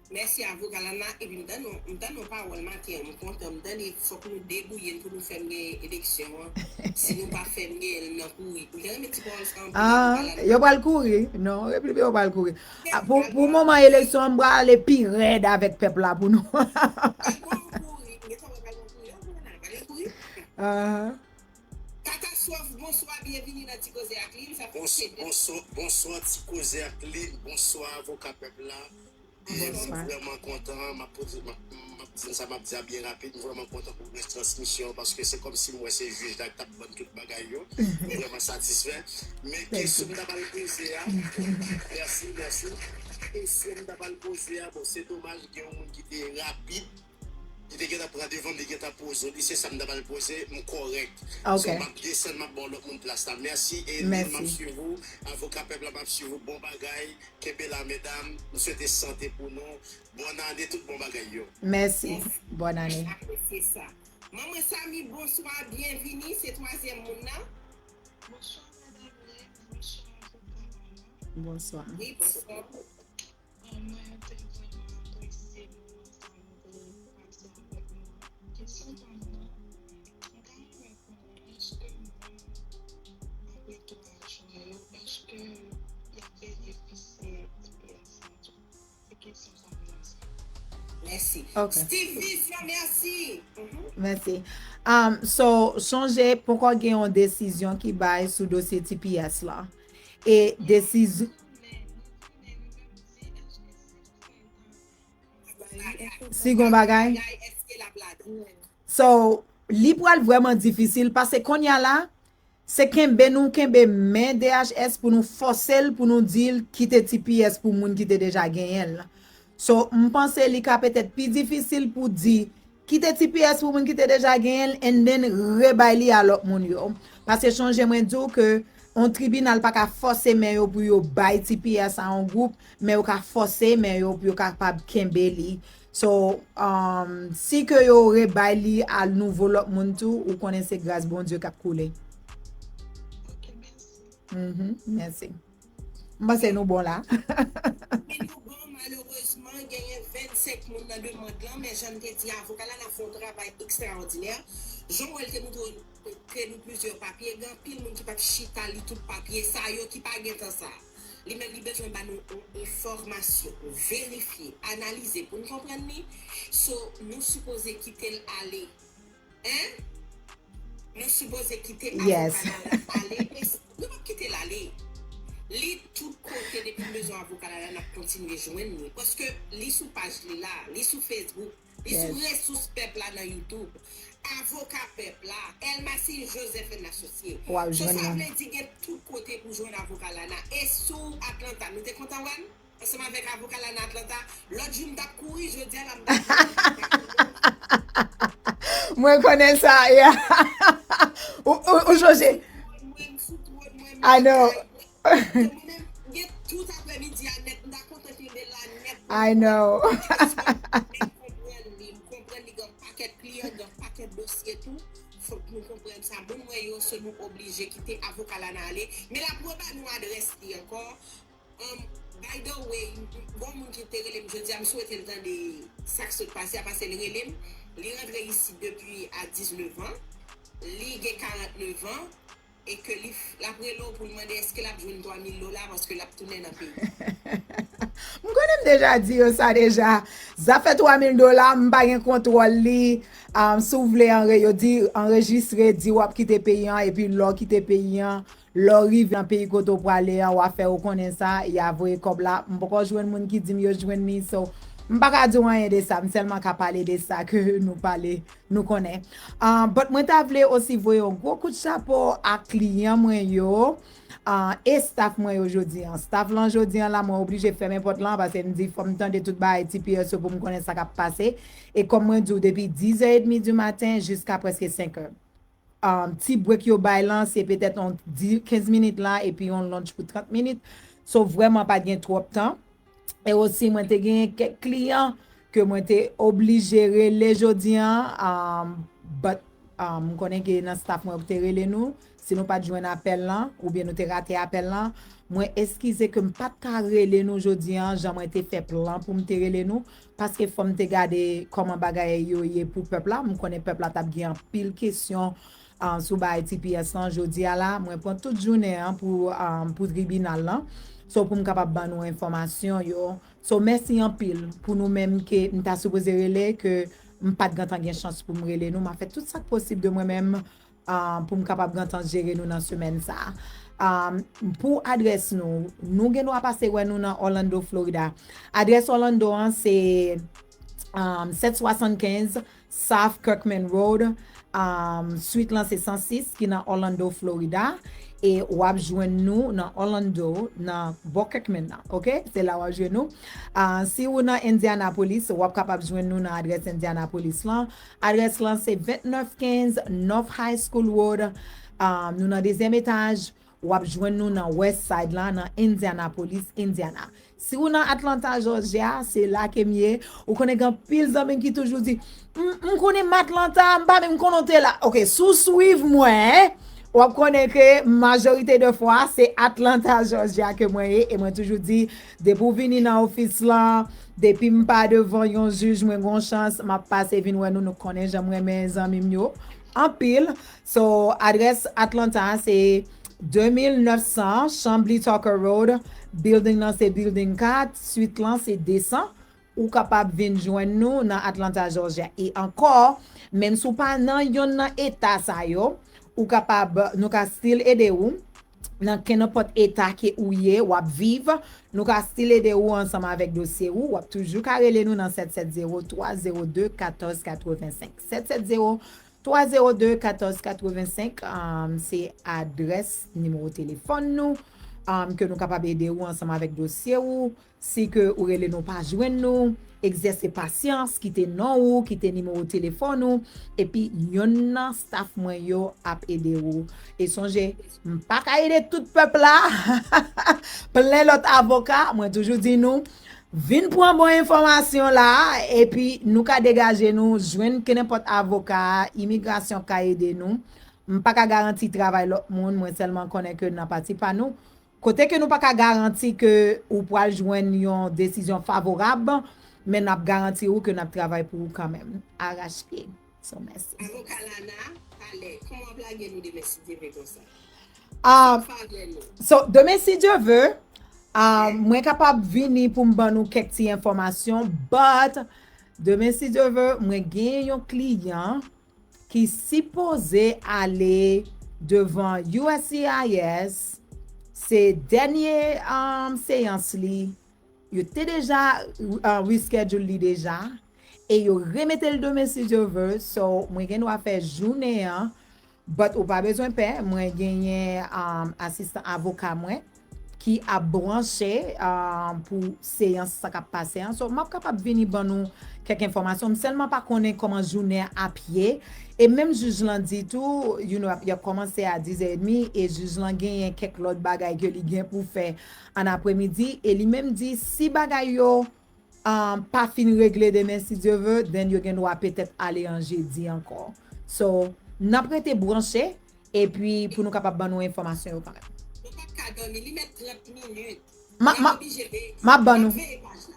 Mèsi avoka Lana, epi m tann yon, m tann yon pawòl maten an, m kontan, m tande fòk nou debouye n pou nou fè m gen eleksyon an. Si nou pa fè m gen l nan kouri. M te renmen ti pawòl sa anpil avoka Lana. Yo pral kouri. Non, Repiblik yo pral kouri. Ah, pou, pou moman eleksyon an, m pral ale pi rèd avèk pèp la pou nou. Al kouri, m gentan wè pral gen kouri. Yo pral kouri. Ahan. Katastwòf, bonswa, byenvini nan Ti Koze ak Lil. Sa fè Bonswa, se de bonswa, bonswa, Ti Koze ak Lil, bonswa, avoka pèp la. E m Bonswa. vrèman kontan, m ap poze, m ap, m ap di sa, m ap di a byen rapid, m vrèman kontan pou retransmisyon an, paske se kòmsi m wè se jij la k t ap vann tout bagay yo. M vrèman satisfè. Men kesyon m ta pral poze a, mèsi, mèsi. Kesyon m ta pral poze a, bon, se domaj, gen yon moun ki te rapid, li te gentan pran devan m, li gentan poze w li, se sa m ta pral poze, m kòrèk. Ok. So, m ap desann, m ap ba w lòt moun plas la. Mèsi, e Lil, m ap Mèsi. swiv ou, avoka pèp la, m ap swiv ou, bon bagay, kenbe la, medam, m swete sante pou nou, bòn ane, tout bon bagay yo. Mèsi. Bòn ane. Apresye sa. Manman Samy, bonswa, byenvini. Se twazyèm moun nan. Bonswa, madanm Lil, bonswa, avoka Lana. Bonswa. Wi, bonswa. Bon, mwen te vrèman apresye moman sa nou te pase avèk nou. Kesyon pa m nan, m ta renmen konnen èske moun apre twa jwen yo, èske y ap benefisye T P S lan tou? Se kesyon sa m lanse. Mèsi. Ok. Steve Vision, mèsi. Mhm. Mèsi. Um, so, sonje, poko gen yon desizyon ki bay sou dosye T P S la. E desizyon. Si gon bagay. Èske l ap ladan? So, li pral vrèman difisil, paske kounye a la, se kenbe nou kenbe men D H S pou nou fòse l, pou nou di l kite T P S pou moun ki te deja genyen l. So, m panse li ka petèt pi difisil pou di kite T P S pou moun ki te deja genyen l, and then rebay li a lòt moun yo. Paske sonje mwen di w ke yon tribinal pa ka fòse men yo pou yo bay T P S a yon gwoup, men yo ka fòse men yo pou yo kapab kenbe li. So, um, si ke yo rebay li a nouvo lòt moun tou, ou konnen se gras Bondye k ap koule. Ok, mèsi. Mhm, mèsi. M panse nou bon la. Men nou bon, malerezman, genyen vennsenk moun nan demann lan, men jan m te di, avoka Lana fè yon travay ekstraòdinè. Jan w wè l te montre, te nou plizyè papye, gen anpil moun ki p ap chita li tout papye sa yo ki pa gen tan sa. Li menm li bezwen ba nou yon enfòmasyon, verifye, analize pou n konprann li. So, nou sipoze kite l ale. Hein? Nou sipoze kite Yes. Avoka Lana ale. E s- nou p ap kite l ale. Li tout kote depi m bezwen avoka Lana, n ap kontinye jwenn li. Paske li sou paj li la, li sou Facebook, li sou Yes. Resous Pèp la nan YouTube. Avoka Pèp la, Elmacy Joseph and Associé. W ap So, jwenn sa mwen. Vle di gen tout kote pou jwenn avoka Lana. E si w Atlanta, nou te kontan wè m? Ansanm avèk avoka Lana Atlanta. Lòt jou m t ap kouri, jodi a la m t ap kouri. Mwen konnen sa, yeah. Ou, ou, ou sonje? Mwen, m sou twòn mwen, I know. Mwen menm, gen tout aprèmidi Nèt, m ta kontan kenbe la nèt. I know. M konprann li, m konprann li gen pakèt kliyan, gen pakèt dosye tou. Fòk nou konprann sa. Moun mwen yo, so nou oblije kite avoka la nan ale. Men l ap reban nou adrès li ankò. Um, by the way, bon moun ki te rele m jodi a, m swete l tande sa k sot pase a, paske l rele m. Li rantre isi depi a diznèf an. Li gen karantnèf an. E ke li f- l ap rele w pou l mande èske l ap jwenn twa mil dola paske l ap tounen nan peyi. M konnen m deja di yo sa deja. Zafè twa mil dola, m pa gen kontwòl li. Um, si w vle anre, yo di anrejistre, di w ap kite peyi an, epi lè w kite peyi an, lè w rive nan peyi kote w prale an, w a fè yo konnen sa, y a voye kòb la. M poko jwenn moun ki di m yo jwenn li, so m pa ka di w anyen de sa, m sèlman ka pale de sa ke nou pale, nou konnen. Uh, but mwen ta vle osi voye yon gwo kout chapo a kliyan mwen yo. Uh, e staff mwen yo jodi an. Staff lan jodi an la, mwen oblije fèmen pòt lan paske m di fò m tande tout bagay T P S yo pou m konnen sa k ap pase. E kòm mwen di w, depi dizè edmi di maten jiska prèske senk è. Um, ti break yo bay lan, se petèt yon kenz minit la, epi yon lunch pou trant minit. So, vrèman, pa t gen twòp tan. E osi, mwen te gen kèk kliyan ke mwen te oblije rele jodi an, um, but um, m konnen ke nan staff mwen yo te rele nou. Si nou pa t jwenn apèl lan, oubyen nou te rate apèl lan, mwen eskize ke m pa t ka rele nou jodi an, jan mwen te fè plan pou m te rele nou, paske fò m te gade kòman bagay yo ye pou pèp la. M konnen pèp la t ap gen anpil kesyon uh, sou bagay T P S lan jodi a la. Mwen pran tout jounen an pou, um, pou tribinal lan. So pou m kapab ban nou enfòmasyon yo. So mèsi anpil pou nou menm ke m ta sipoze rele, ke m pa t gentan gen chans pou m rele nou. M a fè tout sa k posib de mwen menm uh, pou m kapab gentan jere nou nan semèn sa a. Um, pou adrès nou, nou gen dwa pase wè nou nan Orlando, Florida. Adrès Orlando an se um, sèt swasannkenz South Kirkman Road, um, swit lan se san sis ki nan Orlando, Florida. E w ap jwenn nou nan Orlando, nan bò Kirkman nan, ok? Se la w ap jwenn nou. Uh, si ou nan Indianapolis, w ap kapab jwenn nou nan adrès Indianapolis lan. Adrès lan se vennèf kenz North High School Road. Um, nou nan dezyèm etaj. W ap jwenn nou nan West Side la, nan Indianapolis, Indiana. Si ou nan Atlanta, Georgia, se la ke m ye. Ou konnen gen anpil zanmi m ki toujou di, "M, m konnen m Atlanta, m pa menm konnen w te la." Ok, si w swiv mwen, w ap konnen ke majorite de fwa, se Atlanta, Georgia ke mwen ye. E mwen toujou di, depi w vini nan ofis lan, depi m pa devan yon jij, mwen gon chans, m ap pase vin wè nou, nou konnen jan m renmen zanmi m yo. Anpil. So, adrès Atlanta, se de mil nèf san Chamblee Tucker Road. Building nan se building kat, swit lan se de san. Ou kapab vin jwenn nou nan Atlanta, Georgia. E ankò, menm si w pa nan yonn nan eta sa yo, ou kapab, nou ka still ede ou nan kenenpòt eta ke ou ye, w ap viv. Nou ka still ede ou ansanm avèk dosye ou. W ap toujou ka rele nou nan sèt sèt zewo, twa zewo de, katòz katrevensenk. Sèt sèt zewo, twa zewo de, katòz katrevensenk, um, se adrès, nimewo telefòn nou, um, ke nou kapab ede ou ansanm avèk dosye ou. Si ke ou rele nou pa jwenn nou, egzèse pasyans, kite non ou, kite nimewo telefòn ou, epi yonn nan staff mwen yo ap ede ou. E sonje, m pa ka ede tout pèp la. Plen lòt avoka, mwen toujou di nou, vin pran bon enfòmasyon la, epi nou ka degaje nou, jwenn kenenpòt avoka, imigrasyon ka ede nou. M pa ka garanti travay lòt moun, mwen sèlman konnen ke nan pati pa nou, kote ke nou pa ka garanti ke ou pral jwenn yon desizyon favorab, men n ap garanti ou ke n ap travay pou ou kanmenm. Arachpye. So, mèsi. Avoka Lana, talè, kòman w ap lage nou demen si Dye vle konsa? Ah, Favè nou. So, demen si Dye vle, ah, mwen kapab vini pou m ban nou kèk ti enfòmasyon, but demen si Dye vle, mwen gen yon kliyan ki sipoze ale devan U S C I S, se dènye, um, seyans li, yo te deja uh, reschedule li deja, e yo remete l demen si Dye vle, so mwen gen dwa fè jounen an, but ou pa bezwen pè, mwen genyen um, asistan avoka mwen, ki ap branche, ah, pou seyans sa k ap pase an. So, m ap kapab vini ban nou kèk enfòmasyon. M sèlman pa konnen kòman jounen an ap ye. E menm jij lan di tou, you know, y ap kòmanse a diz è edmi, e jij lan genyen kèk lòt bagay ke li gen pou fè an apremidi. E li menm di, si bagay yo, um, pa fin regle demen, si Dye ve, then yo gen dwa petèt ale an jedi ankò. So, n ap rete branche, epi pou nou kapab ban nou enfòmasyon yo kanmenm. Nou p ap ka dòmi, li mèt trant minit. M a, m a, m ap ban nou.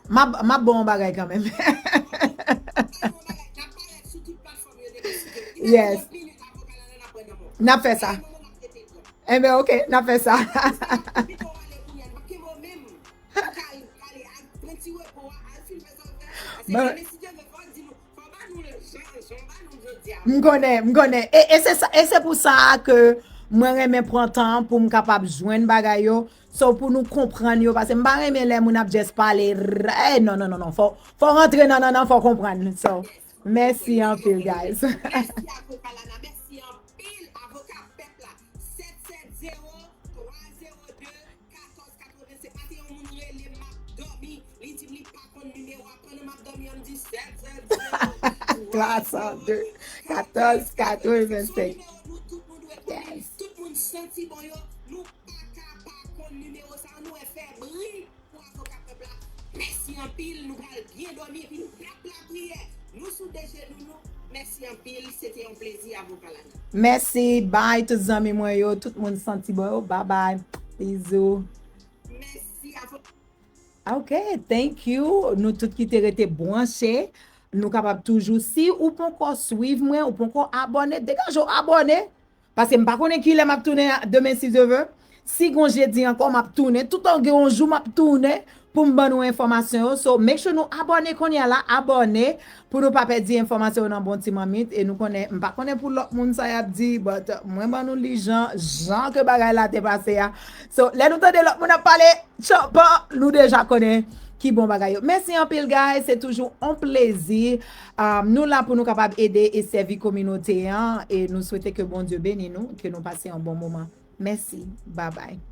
M ap, m ap ban yon bagay kanmenm. Yes. N ap fè sa. Enben, ok, n ap fè sa. M konnen, m konnen. E, e se sa, e se pou sa ke mwen renmen pran tan pou m kapab jwenn bagay yo. So, pou nou konprann yo, paske m pa renmen lè moun ap just pale, rè, non, non, non, non. Fò, fò rantre nan, nan, nan, fò konprann. So, mèsi anpil, guys. Mèsi avoka Lana, mèsi anpil, avoka pèp la. Sèt sèt zewo, twa zewo de, katòz katrevennsèt. Maten yon moun rele m ap dòmi, li di m li pa konn nimewo a. Pandan m ap dòmi an, m di sèt sèt zewo, twa san de, katòz katrevennsèt. Se yon nimewo nou tout nou dwe konnen. Yes. Tout moun santi bon yo, nou pa ka pa konn nimewo sa a, nou wè fè bri pou avoka pèp la. Mèsi anpil, nou pral byen dòmi, epi n ap lapriyè. Nou sou de jenou nou. Mèsi anpil, se te yon plezi, avoka Lana. Mèsi, bye tout zanmi mwen yo, tout moun santi bon yo, bye bye, bizou. Mèsi, avoka. Ok, thank you. Nou tout ki te rete branche, nou kapab toujou, si ou poko swiv mwen, ou poko abòne, degaje w abòne. Paske m pa konnen kilè m ap tounen demen, si Dye ve. Si gon jedi ankò, m ap tounen. Toutan gen yon jou, m ap tounen pou m ban nou enfòmasyon yo. So, make sure nou abòne kounye a la, abòne pou nou pa pèdi enfòmasyon yo nan bon ti manmit. E nou konnen, m pa konnen pou lòt moun sa y ap di, but mwen ban nou li jan, jan ke bagay la te pase a. So, lè nou tande lòt moun ap pale, tchanpan, nou deja konnen ki bon bagay yo. Mèsi anpil, guys. Se toujou yon plezi. Um, nou la pou nou kapab ede e sèvi kominote an. E nou swete ke Bondye beni nou, ke nou pase yon bon moman. Mèsi. Bye bye.